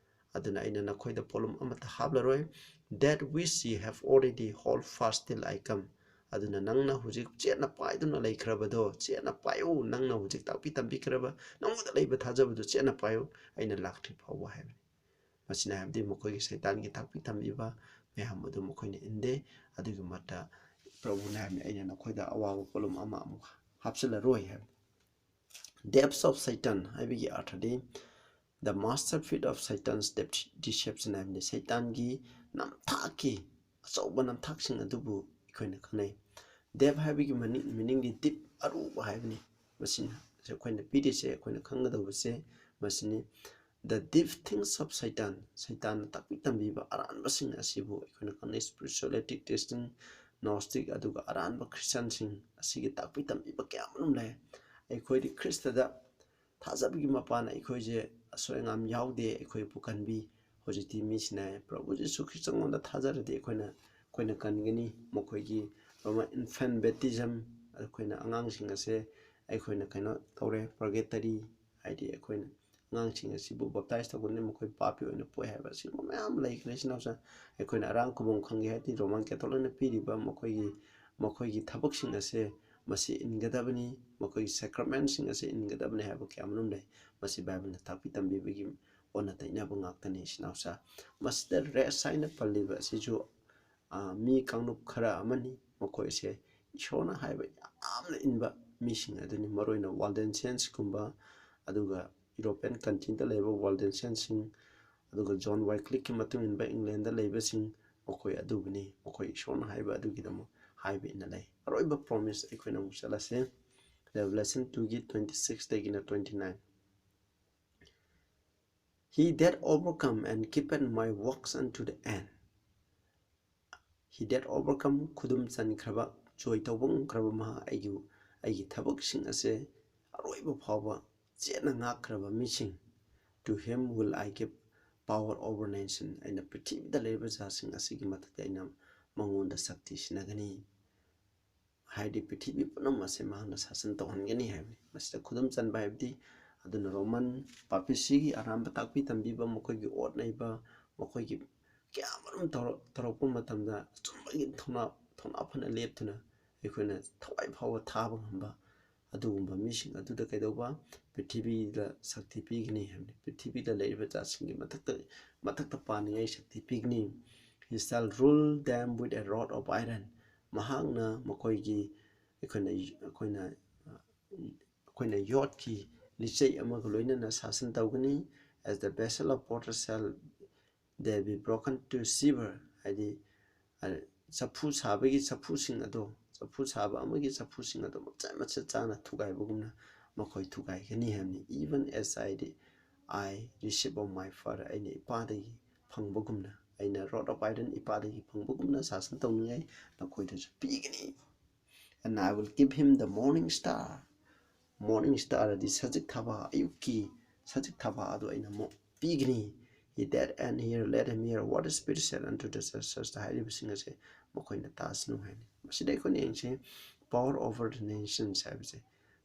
ꯑꯗꯨꯅ ꯑꯩꯅ ꯅꯈꯣꯏꯗ ꯄꯣꯠꯂꯨꯝ ꯑꯃꯠꯇ ꯍꯥꯞꯂꯔꯣꯏ꯫ That which ye have already hold fast till I come. ꯑꯗꯨꯅ ꯅꯪꯅ ꯍꯧꯖꯤꯛ ꯆꯦꯠꯅ ꯄꯥꯏꯗꯨꯅ ꯂꯩꯈ꯭ꯔꯕꯗꯣ ꯆꯦꯠꯅ ꯄꯥꯏꯌꯨ꯫ ꯅꯪꯅ ꯍꯧꯖꯤꯛ ꯇꯥꯛꯄꯤ ꯇꯝꯕꯤꯈ꯭ꯔꯕ ꯅꯪꯉꯣꯟꯗ ꯂꯩꯕ ꯊꯥꯖꯕꯗꯨ ꯆꯦꯠꯅ ꯄꯥꯏꯌꯨ, ꯑꯩꯅ ꯂꯥꯛꯇ꯭ꯔꯤ ꯐꯥꯎꯕ ꯍꯥꯏꯕꯅꯤ꯫ ꯃꯁꯤꯅ ꯍꯥꯏꯕꯗꯤ ꯃꯈꯣꯏꯒꯤ ꯁꯩꯇꯥꯟꯒꯤ ꯇꯥꯛꯄꯤ ꯇꯝꯕꯤꯕ ꯃꯌꯥꯝ ꯑꯗꯨ ꯃꯈꯣꯏꯅ ꯏꯟꯗꯦ꯫ ꯑꯗꯨꯒꯤ ꯃꯍꯨꯠꯇ ꯄ꯭ꯔꯚꯨꯅ ꯍꯥꯏꯕꯅꯤ, ꯑꯩꯅ ꯅꯈꯣꯏꯗ ꯑꯋꯥꯕ ꯄꯣꯠꯂꯨꯝ ꯑꯃ ꯑꯃꯨꯛ ꯍꯥꯞꯆꯤꯜꯂꯔꯣꯏ ꯍꯥꯏꯕꯅꯤ꯫ Depths of Satan ꯍꯥꯏꯕꯒꯤ ꯑꯥꯔꯊꯗꯤ the master feet of Satan's dep-, deception ꯍꯥꯏꯕꯅꯤ꯫ ꯁꯩꯇꯥꯟꯒꯤ ꯅꯝꯊꯥꯛꯀꯤ ꯑꯆꯧꯕ ꯅꯝꯊꯥꯛꯁꯤꯡ ꯑꯗꯨꯕꯨ ꯑꯩꯈꯣꯏꯅ ꯈꯪꯅꯩ꯫ Depth ꯍꯥꯏꯕꯒꯤ meaning, meaningꯗꯤ deep, ꯑꯔꯨꯕ ꯍꯥꯏꯕꯅꯤ꯫ ꯃꯁꯤꯅ ꯑꯩꯈꯣꯏꯅ ꯄꯤꯔꯤꯁꯦ, ꯑꯩꯈꯣꯏꯅ ꯈꯪꯒꯗꯧꯕꯁꯦ ꯃꯁꯤꯅꯤ꯫ The deep things of Satan, ꯁꯩꯇꯥꯟꯅ ꯇꯥꯛꯄꯤ ꯇꯝꯕꯤꯕ ꯑꯔꯥꯟꯕꯁꯤꯡ ꯑꯁꯤꯕꯨ ꯑꯩꯈꯣꯏꯅ ꯈꯪꯅꯩ꯫ Spirituality testing, Gnostic, ꯑꯗꯨꯒ ꯑꯔꯥꯟꯕ ꯈ꯭ꯔꯤꯁꯇꯤꯌꯥꯟꯁꯤꯡ ꯑꯁꯤꯒꯤ ꯇꯥꯛꯄꯤ ꯇꯝꯕꯤꯕ ꯀꯌꯥ ꯑꯃꯔꯣꯝ ꯂꯩ꯫ ꯑꯩꯈꯣꯏꯗꯤ ꯈ꯭ꯔꯤꯁꯇꯗ ꯊꯥꯖꯕꯒꯤ ꯃꯄꯥꯟ ꯑꯩꯈꯣꯏꯁꯦ ꯑꯁꯣꯏ ꯑꯉꯥꯝ ꯌꯥꯎꯗꯦ, ꯑꯩꯈꯣꯏ ꯄꯨꯀꯟꯕꯤ꯫ ꯍꯧꯖꯤꯛꯇꯤ ꯃꯤꯁꯤꯅ ꯄ꯭ꯔꯚꯨ ꯖꯤꯁꯨ ꯈ꯭ꯔꯤꯁꯇꯉꯣꯟꯗ ꯊꯥꯖꯔꯗꯤ ꯑꯩꯈꯣꯏꯅ, ꯑꯩꯈꯣꯏꯅ ꯀꯟꯒꯅꯤ꯫ ꯃꯈꯣꯏꯒꯤ Roman infant baptism, ꯑꯩꯈꯣꯏꯅ ꯑꯉꯥꯡꯁꯤꯡ ꯑꯁꯦ ꯑꯩꯈꯣꯏꯅ ꯀꯩꯅꯣ ꯇꯧꯔꯦ, purgatory, ꯍꯥꯏꯗꯤ ꯑꯩꯈꯣꯏꯅ ꯑꯉꯥꯡꯁꯤꯡ ꯑꯁꯤꯕꯨ baptize ꯇꯧꯒꯅꯤ, ꯃꯈꯣꯏ ꯄꯥꯄꯤ ꯑꯣꯏꯅ ꯄꯣꯛꯑꯦ ꯍꯥꯏꯕ ꯑꯁꯤꯒꯨꯝꯕ ꯃꯌꯥꯝ ꯂꯩꯈ꯭ꯔꯦ꯫ ꯏꯆꯤꯟ ꯏꯅꯥꯎꯁꯤꯡ, ꯑꯩꯈꯣꯏꯅ ꯑꯔꯥꯡ ꯈꯨꯕꯝ ꯈꯪꯒꯦ ꯍꯥꯏꯔꯗꯤ Roman Catholicꯅ ꯄꯤꯔꯤꯕ ꯃꯈꯣꯏꯒꯤ, ꯃꯈꯣꯏꯒꯤ ꯊꯕꯛꯁꯤꯡ ꯑꯁꯦ ꯃꯁꯤ ꯏꯟꯒꯗꯕꯅꯤ, ꯃꯈꯣꯏꯒꯤ sacramentꯁꯤꯡ ꯑꯁꯤ ꯏꯟꯒꯗꯕꯅꯤ ꯍꯥꯏꯕ ꯀꯌꯥ ꯑꯃꯔꯣꯝ ꯂꯩ꯫ ꯃꯁꯤ ꯕꯥꯏꯕꯜꯅ ꯇꯥꯛꯄꯤ ꯇꯝꯕꯤꯕꯒꯤ ꯑꯣꯟꯅ ꯇꯩꯅꯕ ꯉꯥꯛꯇꯅꯤ꯫ ꯏꯆꯤꯟ ꯏꯅꯥꯎꯁꯤꯡ, ꯃꯁꯤꯗ race ꯍꯥꯏꯅ ꯄꯜꯂꯤꯕ ꯑꯁꯤꯁꯨ, ꯑ, ꯃꯤ ꯀꯥꯡꯂꯨꯞ ꯈꯔ ꯑꯃꯅꯤ꯫ ꯃꯈꯣꯏꯁꯦ ꯏꯁꯣꯔꯅ ꯍꯥꯏꯕ ꯌꯥꯝꯅ ꯏꯟꯕ ꯃꯤꯁꯤꯡ ꯑꯗꯨꯅꯤ꯫ ꯃꯔꯨꯑꯣꯏꯅ Waldensiansꯀꯨꯝꯕ, ꯑꯗꯨꯒ European countryꯗ ꯂꯩꯕ Waldensiansꯁꯤꯡ, ꯑꯗꯨꯒ John Wycliffeꯀꯤ ꯃꯇꯨꯡ ꯏꯟꯕ Englandꯗ ꯂꯩꯕꯁꯤꯡ, ꯃꯈꯣꯏ ꯑꯗꯨꯕꯨꯅꯤ꯫ ꯃꯈꯣꯏ ꯏꯁꯣꯔꯅ ꯍꯥꯏꯕ ꯑꯗꯨꯒꯤꯗꯃꯛ ꯍꯥꯏꯕ ꯏꯟꯅ ꯂꯩ꯫ ꯑꯔꯣꯏꯕ promise ꯑꯩꯈꯣꯏꯅ ꯑꯃꯨꯛ ꯆꯠꯂꯁꯦ꯫ Revelation twoꯒꯤ twenty sixꯇꯒꯤꯅ twenty nine꯫ He that overcome and keepeth my works unto the end. He that overcome, ꯈꯨꯗꯨꯝ ꯆꯟꯈ꯭ꯔꯕ, ꯖꯣꯏ ꯇꯧꯕ ꯉꯝꯈ꯭ꯔꯕ ꯃꯍꯥꯛ, ꯑꯩꯒꯤ, ꯑꯩꯒꯤ ꯊꯕꯛꯁꯤꯡ ꯑꯁꯦ ꯑꯔꯣꯏꯕ ꯐꯥꯎꯕ ꯆꯦꯠꯅ ꯉꯥꯛꯈ꯭ꯔꯕ ꯃꯤꯁꯤꯡ, to him will I give power over nation. ꯑꯩꯅ ꯄ꯭ꯔꯤꯊꯤꯕꯤꯗ ꯂꯩꯔꯤꯕ ꯖꯥꯠꯁꯤꯡ ꯑꯁꯤꯒꯤ ꯃꯊꯛꯇ ꯑꯩꯅ ꯃꯉꯣꯟꯗ ꯁꯛꯇꯤ ꯁꯤꯟꯅꯒꯅꯤ꯫ ꯍꯥꯏꯗꯤ ꯄ꯭ꯔꯤꯊꯤꯕꯤ ꯄꯨꯝꯅꯃꯛ ꯑꯁꯦ ꯃꯍꯥꯛꯅ ꯁꯥꯁꯟ ꯇꯧꯍꯟꯒꯅꯤ ꯍꯥꯏꯕꯅꯤ꯫ ꯃꯁꯤꯗ ꯈꯨꯗꯨꯝ ꯆꯟꯕ ꯍꯥꯏꯕꯗꯤ ꯑꯗꯨꯅ ꯔꯣꯃꯟ ꯄꯥꯄꯤꯁꯤꯒꯤ ꯑꯔꯥꯟꯕ ꯇꯥꯛꯄꯤ ꯇꯝꯕꯤꯕ, ꯃꯈꯣꯏꯒꯤ ꯑꯣꯠ ꯅꯩꯕ, ꯃꯈꯣꯏꯒꯤ ꯀꯌꯥ ꯑꯃꯔꯣꯝ ꯇꯧꯔꯛ-, ꯇꯧꯔꯛꯄ ꯃꯇꯝꯗ ꯑꯆꯨꯝꯕꯒꯤ ꯊꯧꯅꯥ, ꯊꯧꯅꯥ ꯐꯅ ꯂꯦꯞꯇꯨꯅ ꯑꯩꯈꯣꯏꯅ ꯊꯋꯥꯏ ꯐꯥꯎꯕ ꯊꯥꯕ ꯉꯝꯕ ꯑꯗꯨꯒꯨꯝꯕ ꯃꯤꯁꯤꯡ ꯑꯗꯨꯗ ꯀꯩꯗꯧꯕ? ꯄ꯭ꯔꯤꯊꯤꯕꯤꯗ ꯁꯛꯇꯤ ꯄꯤꯒꯅꯤ ꯍꯥꯏꯕꯅꯤ꯫ ꯄ꯭ꯔꯤꯊꯤꯕꯤꯗ ꯂꯩꯔꯤꯕ ꯖꯥꯠꯁꯤꯡꯒꯤ ꯃꯊꯛꯇ, ꯃꯊꯛꯇ ꯄꯥꯟꯅꯤꯡꯉꯥꯏ ꯁꯛꯇꯤ ꯄꯤꯒꯅꯤ꯫ He shall rule them with a rod of iron. ꯃꯍꯥꯛꯅ ꯃꯈꯣꯏꯒꯤ, ꯑꯩꯈꯣꯏꯅ, ꯑꯩꯈꯣꯏꯅ, ꯑꯩꯈꯣꯏꯅ ꯌꯣꯠꯀꯤ ꯂꯤꯆꯩ ꯑꯃꯒ ꯂꯣꯏꯅꯅ ꯁꯥꯁꯟ ꯇꯧꯒꯅꯤ꯫ As the vessel of potter shall they be broken to shiver, ꯍꯥꯏꯗꯤ, ꯑ, ꯆꯐꯨ ꯁꯥꯕꯒꯤ ꯆꯐꯨꯁꯤꯡ ꯑꯗꯣ, ꯆꯐꯨ ꯁꯥꯕ ꯑꯃꯒꯤ ꯆꯐꯨꯁꯤꯡ ꯑꯗꯣ ꯃꯆꯦꯠ ꯃꯆꯦꯠ ꯆꯥꯅ ꯊꯨꯒꯥꯏꯕꯒꯨꯝꯅ ꯃꯈꯣꯏ ꯊꯨꯒꯥꯏꯒꯅꯤ ꯍꯥꯏꯕꯅꯤ꯫ Even as I, I receive of my father, ꯑꯩꯅ ꯏꯄꯥꯗꯒꯤ ꯐꯪꯕꯒꯨꯝꯅ, ꯑꯩꯅ rod of iron ꯏꯄꯥꯗꯒꯤ ꯐꯪꯕꯒꯨꯝꯅ ꯁꯥꯁꯟ ꯇꯧꯅꯤꯡꯉꯥꯏ ꯅꯈꯣꯏꯗꯁꯨ ꯄꯤꯒꯅꯤ꯫ And I will give him the morning star. Morning star ꯑꯗꯤ ꯁꯖꯤꯛ ꯊꯥꯕ, ꯑꯌꯨꯛꯀꯤ ꯁꯖꯤꯛ ꯊꯥꯕ ꯑꯗꯨ ꯑꯩꯅ ꯑꯃꯨꯛ ꯄꯤꯒꯅꯤ꯫ He that and here, let him hear what the Spirit said unto the churches ꯍꯥꯏꯔꯤꯕꯁꯤꯡ ꯑꯁꯦ ꯃꯈꯣꯏꯅ ꯇꯥꯁꯅꯨ ꯍꯥꯏꯅꯤ꯫ ꯃꯁꯤꯗ ꯑꯩꯈꯣꯏꯅ ꯌꯦꯡꯁꯤ, power over the nations ꯍꯥꯏꯕꯁꯦ꯫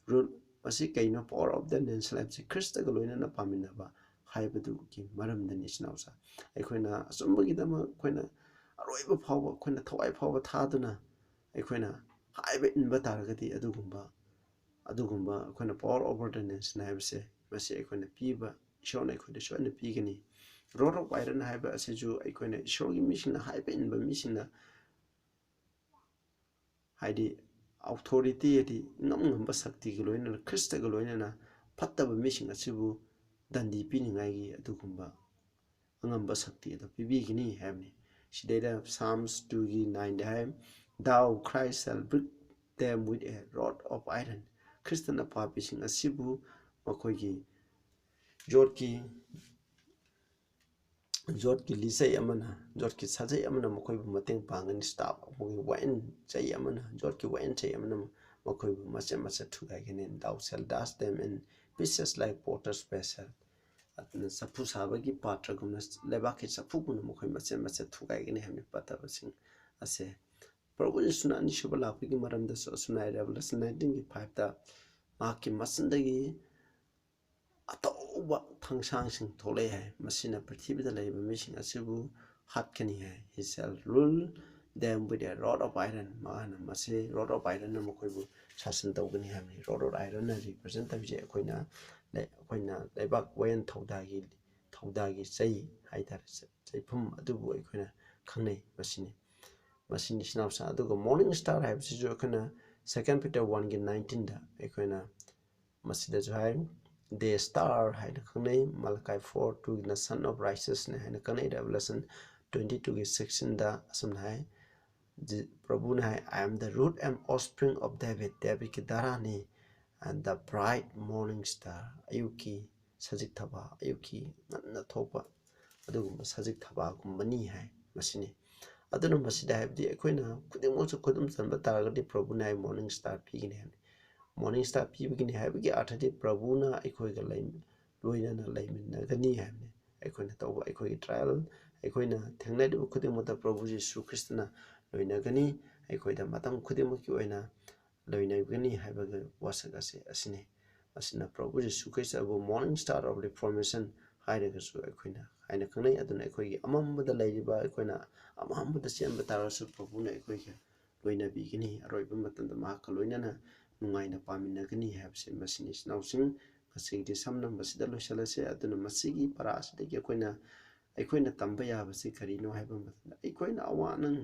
Rule, ꯃꯁꯤ ꯀꯩꯅꯣ? Power of the nation ꯍꯥꯏꯕꯁꯦ ꯈ꯭ꯔꯤꯁꯇꯒ ꯂꯣꯏꯅꯅ ꯄꯥꯃꯤꯟꯅꯕ ꯍꯥꯏꯕꯗꯨꯒꯤ ꯃꯔꯝꯗꯅꯤ, ꯏꯆꯤꯟ ꯏꯅꯥꯎꯁꯥ꯫ ꯑꯩꯈꯣꯏꯅ ꯑꯆꯨꯝꯕꯒꯤꯗꯃꯛ ꯑꯩꯈꯣꯏꯅ ꯑꯔꯣꯏꯕ ꯐꯥꯎꯕ ꯑꯩꯈꯣꯏꯅ ꯊꯋꯥꯏ ꯐꯥꯎꯕ ꯊꯥꯗꯨꯅ ꯑꯩꯈꯣꯏꯅ ꯍꯥꯏꯕ ꯏꯟꯕ ꯇꯥꯔꯒꯗꯤ ꯑꯗꯨꯒꯨꯝꯕ, ꯑꯗꯨꯒꯨꯝꯕ ꯑꯩꯈꯣꯏꯅ power over the nation ꯍꯥꯏꯕꯁꯦ, ꯃꯁꯤ ꯑꯩꯈꯣꯏꯅ ꯄꯤꯕ, ꯏꯁꯣꯔꯅ ꯑꯩꯈꯣꯏꯗ ꯁꯣꯏꯗꯅ ꯄꯤꯒꯅꯤ꯫ Rod of iron ꯍꯥꯏꯕ ꯑꯁꯤꯁꯨ ꯑꯩꯈꯣꯏꯅ ꯏꯁꯣꯔꯒꯤ ꯃꯤꯁꯤꯡꯅ, ꯍꯥꯏꯕ ꯏꯟꯕ ꯃꯤꯁꯤꯡꯅ, ꯍꯥꯏꯗꯤ authority, ꯍꯥꯏꯗꯤ ꯏꯉꯝ ꯉꯝꯕ ꯁꯛꯇꯤꯒ ꯂꯣꯏꯅꯅ, ꯈ꯭ꯔꯤꯁꯇꯒ ꯂꯣꯏꯅꯅ ꯐꯠꯇꯕ ꯃꯤꯁꯤꯡ ꯑꯁꯤꯕꯨ ꯗꯟꯗꯤ ꯄꯤꯅꯤꯡꯉꯥꯏꯒꯤ ꯑꯗꯨꯒꯨꯝꯕ ꯑꯉꯝꯕ ꯁꯛꯇꯤ ꯑꯗꯨ ꯄꯤꯕꯤꯒꯅꯤ ꯍꯥꯏꯕꯅꯤ꯫ ꯁꯤꯗꯩꯗ Psalms two ꯒꯤ nine the high, Thou, Christ, shall break them with a rod of iron. ꯈ꯭ꯔꯤꯁꯇꯅ ꯄꯥꯄꯤꯁꯤꯡ ꯑꯁꯤꯕꯨ ꯃꯈꯣꯏꯒꯤ ꯌꯣꯠꯀꯤ, ꯌꯣꯠꯀꯤ ꯂꯤꯆꯩ ꯑꯃꯅ, ꯌꯣꯠꯀꯤ ꯁꯥꯖꯩ ꯑꯃꯅ ꯃꯈꯣꯏꯕꯨ ꯃꯇꯦꯡ ꯄꯥꯡꯒꯅꯤ꯫ Staff, ꯃꯈꯣꯏꯒꯤ ꯋꯥꯌꯦꯟ ꯆꯩ ꯑꯃꯅ, ꯌꯣꯠꯀꯤ ꯋꯥꯌꯦꯟ ꯆꯩ ꯑꯃꯅ ꯃꯈꯣꯏꯕꯨ ꯃꯆꯦꯠ ꯃꯆꯦꯠ ꯊꯨꯒꯥꯏꯒꯅꯤ꯫ Thou shalt dash them in pieces like potter's vessel. ꯑꯗꯨꯅ ꯆꯐꯨ ꯁꯥꯕꯒꯤ ꯄꯥꯇ꯭ꯔꯒꯨꯝꯅ, ꯂꯩꯕꯥꯛꯀꯤ ꯆꯐꯨꯒꯨꯝꯅ ꯃꯈꯣꯏ ꯃꯆꯦꯠ ꯃꯆꯦꯠ ꯊꯨꯒꯥꯏꯒꯅꯤ ꯍꯥꯏꯕꯅꯤ, ꯐꯠꯇꯕꯁꯤꯡ ꯑꯁꯦ꯫ ꯄ꯭ꯔꯚꯨ ꯌꯤꯁꯨꯅ ꯑꯅꯤꯁꯨꯕ ꯂꯥꯛꯄꯒꯤ ꯃꯔꯝꯗꯁꯨ ꯑꯁꯨꯝꯅ ꯍꯥꯏ, Revelation nineteenꯒꯤ fiveꯇ, "ꯃꯍꯥꯛꯀꯤ ꯃꯆꯤꯟꯗꯒꯤ ꯑꯇꯧꯕ ꯊꯥꯡꯁꯥꯡꯁꯤꯡ ꯊꯣꯛꯂꯛꯑꯦ" ꯍꯥꯏ꯫ "ꯃꯁꯤꯅ ꯄ꯭ꯔꯤꯊꯤꯕꯤꯗ ꯂꯩꯔꯤꯕ ꯃꯤꯁꯤꯡ ꯑꯁꯤꯕꯨ ꯍꯥꯠꯀꯅꯤ" ꯍꯥꯏ꯫ "He shall rule them with a rod of iron"꯫ ꯃꯥꯅ ꯃꯁꯤ rod of ironꯅ ꯃꯈꯣꯏꯕꯨ ꯁꯥꯁꯟ ꯇꯧꯒꯅꯤ ꯍꯥꯏꯕꯅꯤ꯫ Rod of ironꯅ represent ꯇꯧꯔꯤꯁꯦ ꯑꯩꯈꯣꯏꯅ ꯂꯩ-, ꯑꯩꯈꯣꯏꯅ ꯂꯩꯕꯥꯛ ꯋꯥꯌꯦꯜ ꯊꯧꯗꯥꯒꯤ, ꯊꯧꯗꯥꯒꯤ ꯆꯩ ꯍꯥꯏꯇꯥꯔꯦ, ꯆ-, ꯆꯩꯐꯝ ꯑꯗꯨꯕꯨ ꯑꯩꯈꯣꯏꯅ ꯈꯪꯅꯩ꯫ ꯃꯁꯤꯅꯤ, ꯃꯁꯤꯅꯤ ꯏꯆꯤꯟ ꯏꯅꯥꯎꯁꯤꯡ꯫ ꯑꯗꯨꯒ morning star ꯍꯥꯏꯕꯁꯤꯁꯨ ꯑꯩꯈꯣꯏꯅ Second Peter oneꯒꯤ nineteenꯗ ꯑꯩꯈꯣꯏꯅ ꯃꯁꯤꯗꯁꯨ ꯍꯥꯏ, "Day star" ꯍꯥꯏꯅ ꯈꯪꯅꯩ꯫ Malachi four twoꯒꯤꯅ "Son of Righteousness" ꯍꯥꯏꯅ ꯈꯪꯅꯩ꯫ Revelation twenty twoꯒꯤ sixteenꯗ ꯑꯁꯨꯝꯅ ꯍꯥꯏ, ꯖꯤ-, ꯄ꯭ꯔꯚꯨꯅ ꯍꯥꯏ, "I am the root and offspring of David", ꯗꯦꯕꯤꯠꯀꯤ ꯙꯔꯥꯅꯤ, "and the bright morning star", ꯑꯌꯨꯛꯀꯤ ꯁꯖꯤꯛ ꯊꯕꯥ, ꯑꯌꯨꯛꯀꯤ ꯉꯟꯅ ꯊꯣꯛꯄ ꯑꯗꯨꯒꯨꯝꯕ ꯁꯖꯤꯛ ꯊꯕꯥꯒꯨꯝꯕꯅꯤ ꯍꯥꯏ꯫ ꯃꯁꯤꯅꯤ꯫ ꯑꯗꯨꯅ ꯃꯁꯤꯗ ꯍꯥꯏꯕꯗꯤ ꯑꯩꯈꯣꯏꯅ ꯈꯨꯗꯤꯡꯃꯛꯁꯨ ꯈꯨꯗꯨꯝ ꯆꯟꯕ ꯇꯥꯔꯒꯗꯤ ꯄ꯭ꯔꯚꯨꯅ ꯍꯥꯏ morning star ꯄꯤꯒꯅꯤ ꯍꯥꯏꯕꯅꯤ꯫ Morning star ꯄꯤꯕꯒꯤꯅꯤ ꯍꯥꯏꯕꯒꯤ ꯑꯥꯔꯊꯗꯤ ꯄ꯭ꯔꯚꯨꯅ ꯑꯩꯈꯣꯏꯒ ꯂꯩ-, ꯂꯣꯏꯅꯅ ꯂꯩꯃꯤꯟꯅꯒꯅꯤ ꯍꯥꯏꯕꯅꯤ꯫ ꯑꯩꯈꯣꯏꯅ ꯇꯧꯕ, ꯑꯩꯈꯣꯏꯒꯤ trial, ꯑꯩꯈꯣꯏꯅ ꯊꯦꯡꯅꯔꯤꯕ ꯈꯨꯗꯤꯡꯃꯛꯇ ꯄ꯭ꯔꯚꯨ ꯖꯤꯁꯨ ꯈ꯭ꯔꯤꯁꯇꯅ ꯂꯣꯏꯅꯒꯅꯤ꯫ ꯑꯩꯈꯣꯏꯗ ꯃꯇꯝ ꯈꯨꯗꯤꯡꯃꯛꯀꯤ ꯑꯣꯏꯅ ꯂꯣꯏꯅꯒꯅꯤ ꯍꯥꯏꯕꯒꯤ ꯋꯥꯁꯛ ꯑꯁꯤ ꯑꯁꯤꯅꯤ꯫ ꯑꯁꯤꯅ ꯄ꯭ꯔꯚꯨ ꯖꯤꯁꯨ ꯈ꯭ꯔꯤꯁꯇꯕꯨ morning star of reformation ꯍꯥꯏꯔꯒꯁꯨ ꯑꯩꯈꯣꯏꯅ ꯍꯥꯏꯅ ꯈꯪꯅꯩ꯫ ꯑꯗꯨꯅ ꯑꯩꯈꯣꯏꯒꯤ ꯑꯃꯝꯕꯗ ꯂꯩꯔꯤꯕ, ꯑꯩꯈꯣꯏꯅ ꯑꯃꯝꯕꯗ ꯆꯦꯟꯕ ꯇꯥꯔꯒꯁꯨ ꯄ꯭ꯔꯚꯨꯅ ꯑꯩꯈꯣꯏꯒ ꯂꯣꯏꯅꯕꯤꯒꯅꯤ꯫ ꯑꯔꯣꯏꯕ ꯃꯇꯝꯗ ꯃꯍꯥꯛꯀ ꯂꯣꯏꯅꯅ ꯅꯨꯡꯉꯥꯏꯅ ꯄꯥꯃꯤꯟꯅꯒꯅꯤ ꯍꯥꯏꯕꯁꯤ ꯃꯁꯤꯅꯤ꯫ ꯏꯆꯤꯟ ꯏꯅꯥꯎꯁꯤꯡ, ꯉꯁꯤꯒꯤꯗꯤ ꯁꯝꯅ ꯃꯁꯤꯗ ꯂꯣꯏꯁꯤꯜꯂꯁꯦ꯫ ꯑꯗꯨꯅ ꯃꯁꯤꯒꯤ ꯄꯔꯥ ꯑꯁꯤꯗꯒꯤ ꯑꯩꯈꯣꯏꯅ, ꯑꯩꯈꯣꯏꯅ ꯇꯝꯕ ꯌꯥꯕꯁꯤ ꯀꯔꯤꯅꯣ ꯍꯥꯏꯕ ꯃꯇꯝꯗ, ꯑꯩꯈꯣꯏꯅ ꯑꯋꯥ ꯑꯅꯪ,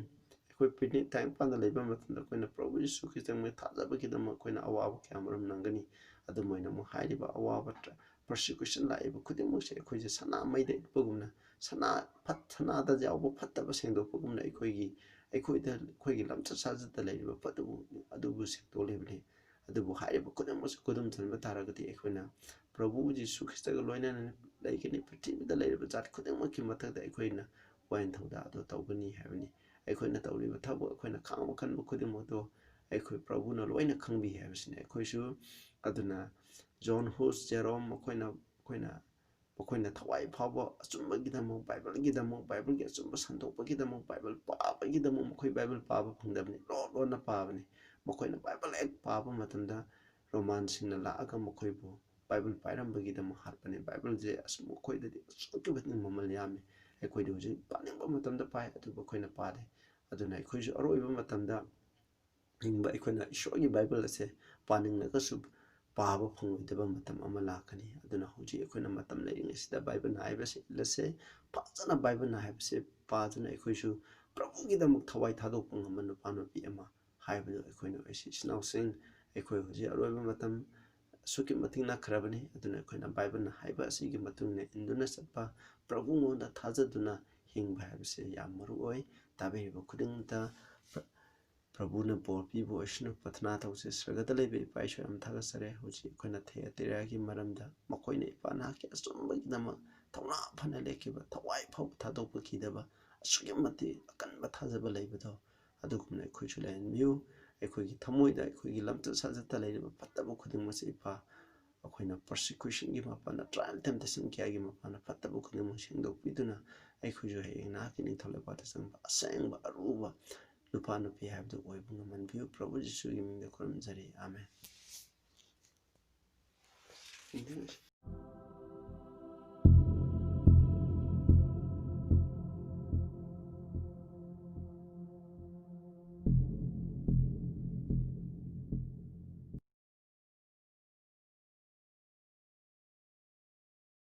ꯑꯩꯈꯣꯏ ꯄꯤꯛꯅꯤꯛ ꯇꯥꯏꯕꯪꯄꯥꯟꯗ ꯂꯩꯕ ꯃꯇꯝꯗ ꯑꯩꯈꯣꯏꯅ ꯄ꯭ꯔꯚꯨ ꯌꯤꯁꯨ ꯈ꯭ꯔꯤꯁꯇꯃꯛ ꯊꯥꯖꯕꯒꯤꯗꯃꯛ ꯑꯩꯈꯣꯏꯅ ꯑꯋꯥꯕ ꯀꯌꯥ ꯃꯔꯨꯝ ꯅꯪꯒꯅꯤ꯫ ꯑꯗꯨꯝ ꯑꯣꯏꯅꯃꯛ ꯍꯥꯏꯔꯤꯕ ꯑꯋꯥꯕ ꯇ-, persecution ꯂꯥꯛꯏꯕ ꯈꯨꯗꯤꯡꯃꯛꯁꯦ ꯑꯩꯈꯣꯏꯁꯦ ꯁꯅꯥ ꯃꯩꯗ ꯏꯠꯄꯒꯨꯝꯅ, ꯁꯅꯥ ꯐꯠ-, ꯁꯅꯥꯗ ꯌꯥꯎꯕ ꯐꯠꯇꯕ ꯁꯦꯡꯗꯣꯛꯄꯒꯨꯝꯅ ꯑꯩꯈꯣꯏꯒꯤ, ꯑꯩꯈꯣꯏꯗ, ꯑꯩꯈꯣꯏꯒꯤ ꯂꯝꯆꯠ ꯁꯥꯖꯠꯇ ꯂꯩꯔꯤꯕ ꯐꯠꯇꯕ ꯑꯗꯨꯕꯨ ꯁꯦꯡꯗꯣꯛꯂꯤꯕꯅꯤ꯫ ꯑꯗꯨꯕꯨ ꯍꯥꯏꯔꯤꯕ ꯈꯨꯗꯤꯡꯃꯛꯁꯦ ꯈꯨꯗꯨꯝ ꯆꯟꯕ ꯇꯥꯔꯒꯗꯤ ꯑꯩꯈꯣꯏꯅ ꯄ꯭ꯔꯚꯨ ꯖꯤꯁꯨ ꯈ꯭ꯔꯤꯁꯇꯒ ꯂꯣꯏꯅꯅ ꯂꯩꯒꯅꯤ꯫ ꯄ꯭ꯔꯤꯊꯤꯕꯤꯗ ꯂꯩꯔꯤꯕ ꯖꯥꯠ ꯈꯨꯗꯤꯡꯃꯛꯀꯤ ꯃꯊꯛꯇ ꯑꯩꯈꯣꯏꯅ ꯋꯥꯌꯦꯜ ꯊꯧꯗꯥ ꯑꯗꯨ ꯇꯧꯒꯅꯤ ꯍꯥꯏꯕꯅꯤ꯫ ꯑꯩꯈꯣꯏꯅ ꯇꯧꯔꯤꯕ ꯊꯕꯛ, ꯑꯩꯈꯣꯏꯅ ꯈꯥꯡꯕ ꯀꯟꯕ ꯈꯨꯗꯤꯡꯃꯛꯇꯣ ꯑꯩꯈꯣꯏ ꯄ꯭ꯔꯚꯨꯅ ꯂꯣꯏꯅ ꯈꯪꯕꯤ ꯍꯥꯏꯕꯁꯤꯅꯤ꯫ ꯑꯩꯈꯣꯏꯁꯨ ꯑꯗꯨꯅ John Hus, Jerome, ꯃꯈꯣꯏꯅ, ꯑꯩꯈꯣꯏꯅ ꯃꯈꯣꯏꯅ ꯊꯋꯥꯏ ꯐꯥꯎꯕ ꯑꯆꯨꯝꯕꯒꯤꯗꯃꯛ, ꯕꯥꯏꯕꯜꯒꯤꯗꯃꯛ, ꯕꯥꯏꯕꯜꯒꯤ ꯑꯆꯨꯝꯕ ꯁꯟꯗꯣꯛꯄꯒꯤꯗꯃꯛ, ꯕꯥꯏꯕꯜ ꯄꯥꯕꯒꯤꯗꯃꯛ ꯃꯈꯣꯏ ꯕꯥꯏꯕꯜ ꯄꯥꯕ ꯐꯪꯗꯕꯅꯤ꯫ ꯂꯣꯟ ꯂꯣꯟꯅ ꯄꯥꯕꯅꯤ꯫ ꯃꯈꯣꯏꯅ ꯕꯥꯏꯕꯜ ꯍꯦꯛ ꯄꯥꯕ ꯃꯇꯝꯗ ꯔꯣꯃꯥꯟꯁꯤꯡꯅ ꯂꯥꯛꯑꯒ ꯃꯈꯣꯏꯕꯨ ꯕꯥꯏꯕꯜ ꯄꯥꯏꯔꯝꯕꯒꯤꯗꯃꯛ ꯍꯥꯠꯄꯅꯤ꯫ ꯕꯥꯏꯕꯜꯁꯦ ꯑꯁ ꯃꯈꯣꯏꯗꯗꯤ ꯑꯁꯨꯛꯀꯤ ꯃꯇꯤꯛ ꯃꯃꯜ ꯌꯥꯝꯃꯤ꯫ ꯑꯩꯈꯣꯏꯗꯤ ꯍꯧꯖꯤꯛ ꯄꯥꯅꯤꯡꯕ ꯃꯇꯝꯗ ꯄꯥꯏ, ꯑꯗꯨꯕꯨ ꯑꯩꯈꯣꯏꯅ ꯄꯥꯗꯦ꯫ ꯑꯗꯨꯅ ꯑꯩꯈꯣꯏꯁꯨ ꯑꯔꯣꯏꯕ ꯃꯇꯝꯗ ꯍꯤꯡꯕ ꯑꯩꯈꯣꯏꯅ ꯏꯁꯣꯔꯒꯤ ꯕꯥꯏꯕꯜ ꯑꯁꯦ ꯄꯥꯅꯤꯡꯂꯒꯁꯨ ꯄꯥꯕ ꯐꯪꯂꯣꯏꯗꯕ ꯃꯇꯝ ꯑꯃ ꯂꯥꯛꯀꯅꯤ꯫ ꯑꯗꯨꯅ ꯍꯧꯖꯤꯛ ꯑꯩꯈꯣꯏꯅ ꯃꯇꯝ ꯂꯩꯔꯤꯉꯩꯁꯤꯗ ꯕꯥꯏꯕꯜ ꯍꯥꯏꯕꯁꯤ ꯏꯜꯂꯁꯦ, ꯐꯖꯅ ꯕꯥꯏꯕꯜ ꯍꯥꯏꯕꯁꯦ ꯄꯥꯗꯨꯅ ꯑꯩꯈꯣꯏꯁꯨ ꯄ꯭ꯔꯚꯨꯒꯤꯗꯃꯛ ꯊꯋꯥꯏ ꯊꯥꯗꯣꯛꯄ ꯉꯝꯕ ꯅꯨꯄꯥ ꯅꯨꯄꯤ ꯑꯃ ꯍꯥꯏꯕꯗꯨ ꯑꯩꯈꯣꯏꯅ ꯑꯣꯏꯁꯤ꯫ ꯏꯆꯤꯟ ꯏꯅꯥꯎꯁꯤꯡ, ꯑꯩꯈꯣꯏ ꯍꯧꯖꯤꯛ ꯑꯔꯣꯏꯕ ꯃꯇꯝ ꯑꯁꯨꯛꯀꯤ ꯃꯇꯤꯛ ꯅꯛꯈ꯭ꯔꯕꯅꯤ꯫ ꯑꯗꯨꯅ ꯑꯩꯈꯣꯏꯅ ꯕꯥꯏꯕꯜꯅ ꯍꯥꯏꯕ ꯑꯁꯤꯒꯤ ꯃꯇꯨꯡ ꯏꯟꯅ ꯏꯟꯗꯨꯅ ꯆꯠꯄ, ꯄ꯭ꯔꯚꯨꯉꯣꯟꯗ ꯊꯥꯖꯗꯨꯅ ꯍꯤꯡꯕ ꯍꯥꯏꯕꯁꯦ ꯌꯥꯝ ꯃꯔꯨ ꯑꯣꯏ꯫ ꯇꯥꯕꯤꯔꯤꯕ ꯈꯨꯗꯤꯡꯃꯛꯇ ꯄ꯭ꯔ-, ꯄ꯭ꯔꯚꯨꯅ ꯕꯣꯔ ꯄꯤꯕ ꯑꯣꯏꯁꯅꯨ꯫ ꯄ꯭ꯔꯊꯅꯥ ꯇꯧꯁꯦ꯫ ꯁ꯭ꯋꯔꯒꯗ ꯂꯩꯕ ꯏꯄꯥ ꯏꯁꯣꯔ, ꯌꯥꯝ ꯊꯥꯒꯠꯆꯔꯦ꯫ ꯍꯧꯖꯤꯛ ꯑꯩꯈꯣꯏꯅ ꯊꯩꯌꯥꯇꯤꯔꯥꯒꯤ ꯃꯔꯝꯗ ꯃꯈꯣꯏꯅ ꯏꯄꯥ ꯅꯍꯥꯛꯀꯤ ꯑꯆꯨꯝꯕꯒꯤꯗꯃꯛ ꯊꯧꯅꯥ ꯐꯅ ꯂꯦꯞꯈꯤꯕ, ꯊꯋꯥꯏ ꯐꯥꯎꯕ ꯊꯥꯗꯣꯛꯄ ꯀꯤꯗꯕ, ꯑꯁꯨꯛꯀꯤ ꯃꯇꯤꯛ ꯑꯀꯟꯕ ꯊꯥꯖꯕ ꯂꯩꯕꯗꯣ, ꯑꯗꯨꯒꯨꯝꯅ ꯑꯩꯈꯣꯏꯁꯨ ꯂꯩꯍꯟꯕꯤꯌꯨ꯫ ꯑꯩꯈꯣꯏꯒꯤ ꯊꯃꯣꯏꯗ, ꯑꯩꯈꯣꯏꯒꯤ ꯂꯝꯆꯠ ꯁꯥꯖꯠꯇ ꯂꯩꯔꯤꯕ ꯐꯠꯇꯕ ꯈꯨꯗꯤꯡꯃꯛꯁꯦ ꯏꯄꯥ, ꯑꯩꯈꯣꯏꯅ persecutionꯒꯤ ꯃꯄꯥꯟꯗ, trial temptation ꯀꯌꯥꯒꯤ ꯃꯄꯥꯟꯗ ꯐꯠꯇꯕ ꯈꯨꯗꯤꯡꯃꯛ ꯁꯦꯡꯗꯣꯛꯄꯤꯗꯨꯅ ꯑꯩꯈꯣꯏꯁꯨ ꯍꯌꯦꯡ ꯅꯍꯥꯛꯀꯤ ꯅꯤꯡꯊꯧ ꯂꯩꯕꯥꯛꯇ ꯆꯪꯕ ꯑꯁꯦꯡꯕ ꯑꯔꯨꯕ ꯅꯨꯄꯥ ꯅꯨꯄꯤ ꯍꯥꯏꯕꯗꯨ ꯑꯣꯏꯕ ꯉꯝꯍꯟꯕꯤꯌꯨ꯫ ꯄ꯭ꯔꯚꯨ ꯖꯤꯁꯨꯒꯤ ꯃꯤꯡꯗ ꯈꯨꯔꯨꯝꯖꯔꯤ꯫ ꯑꯥꯃꯦꯟ꯫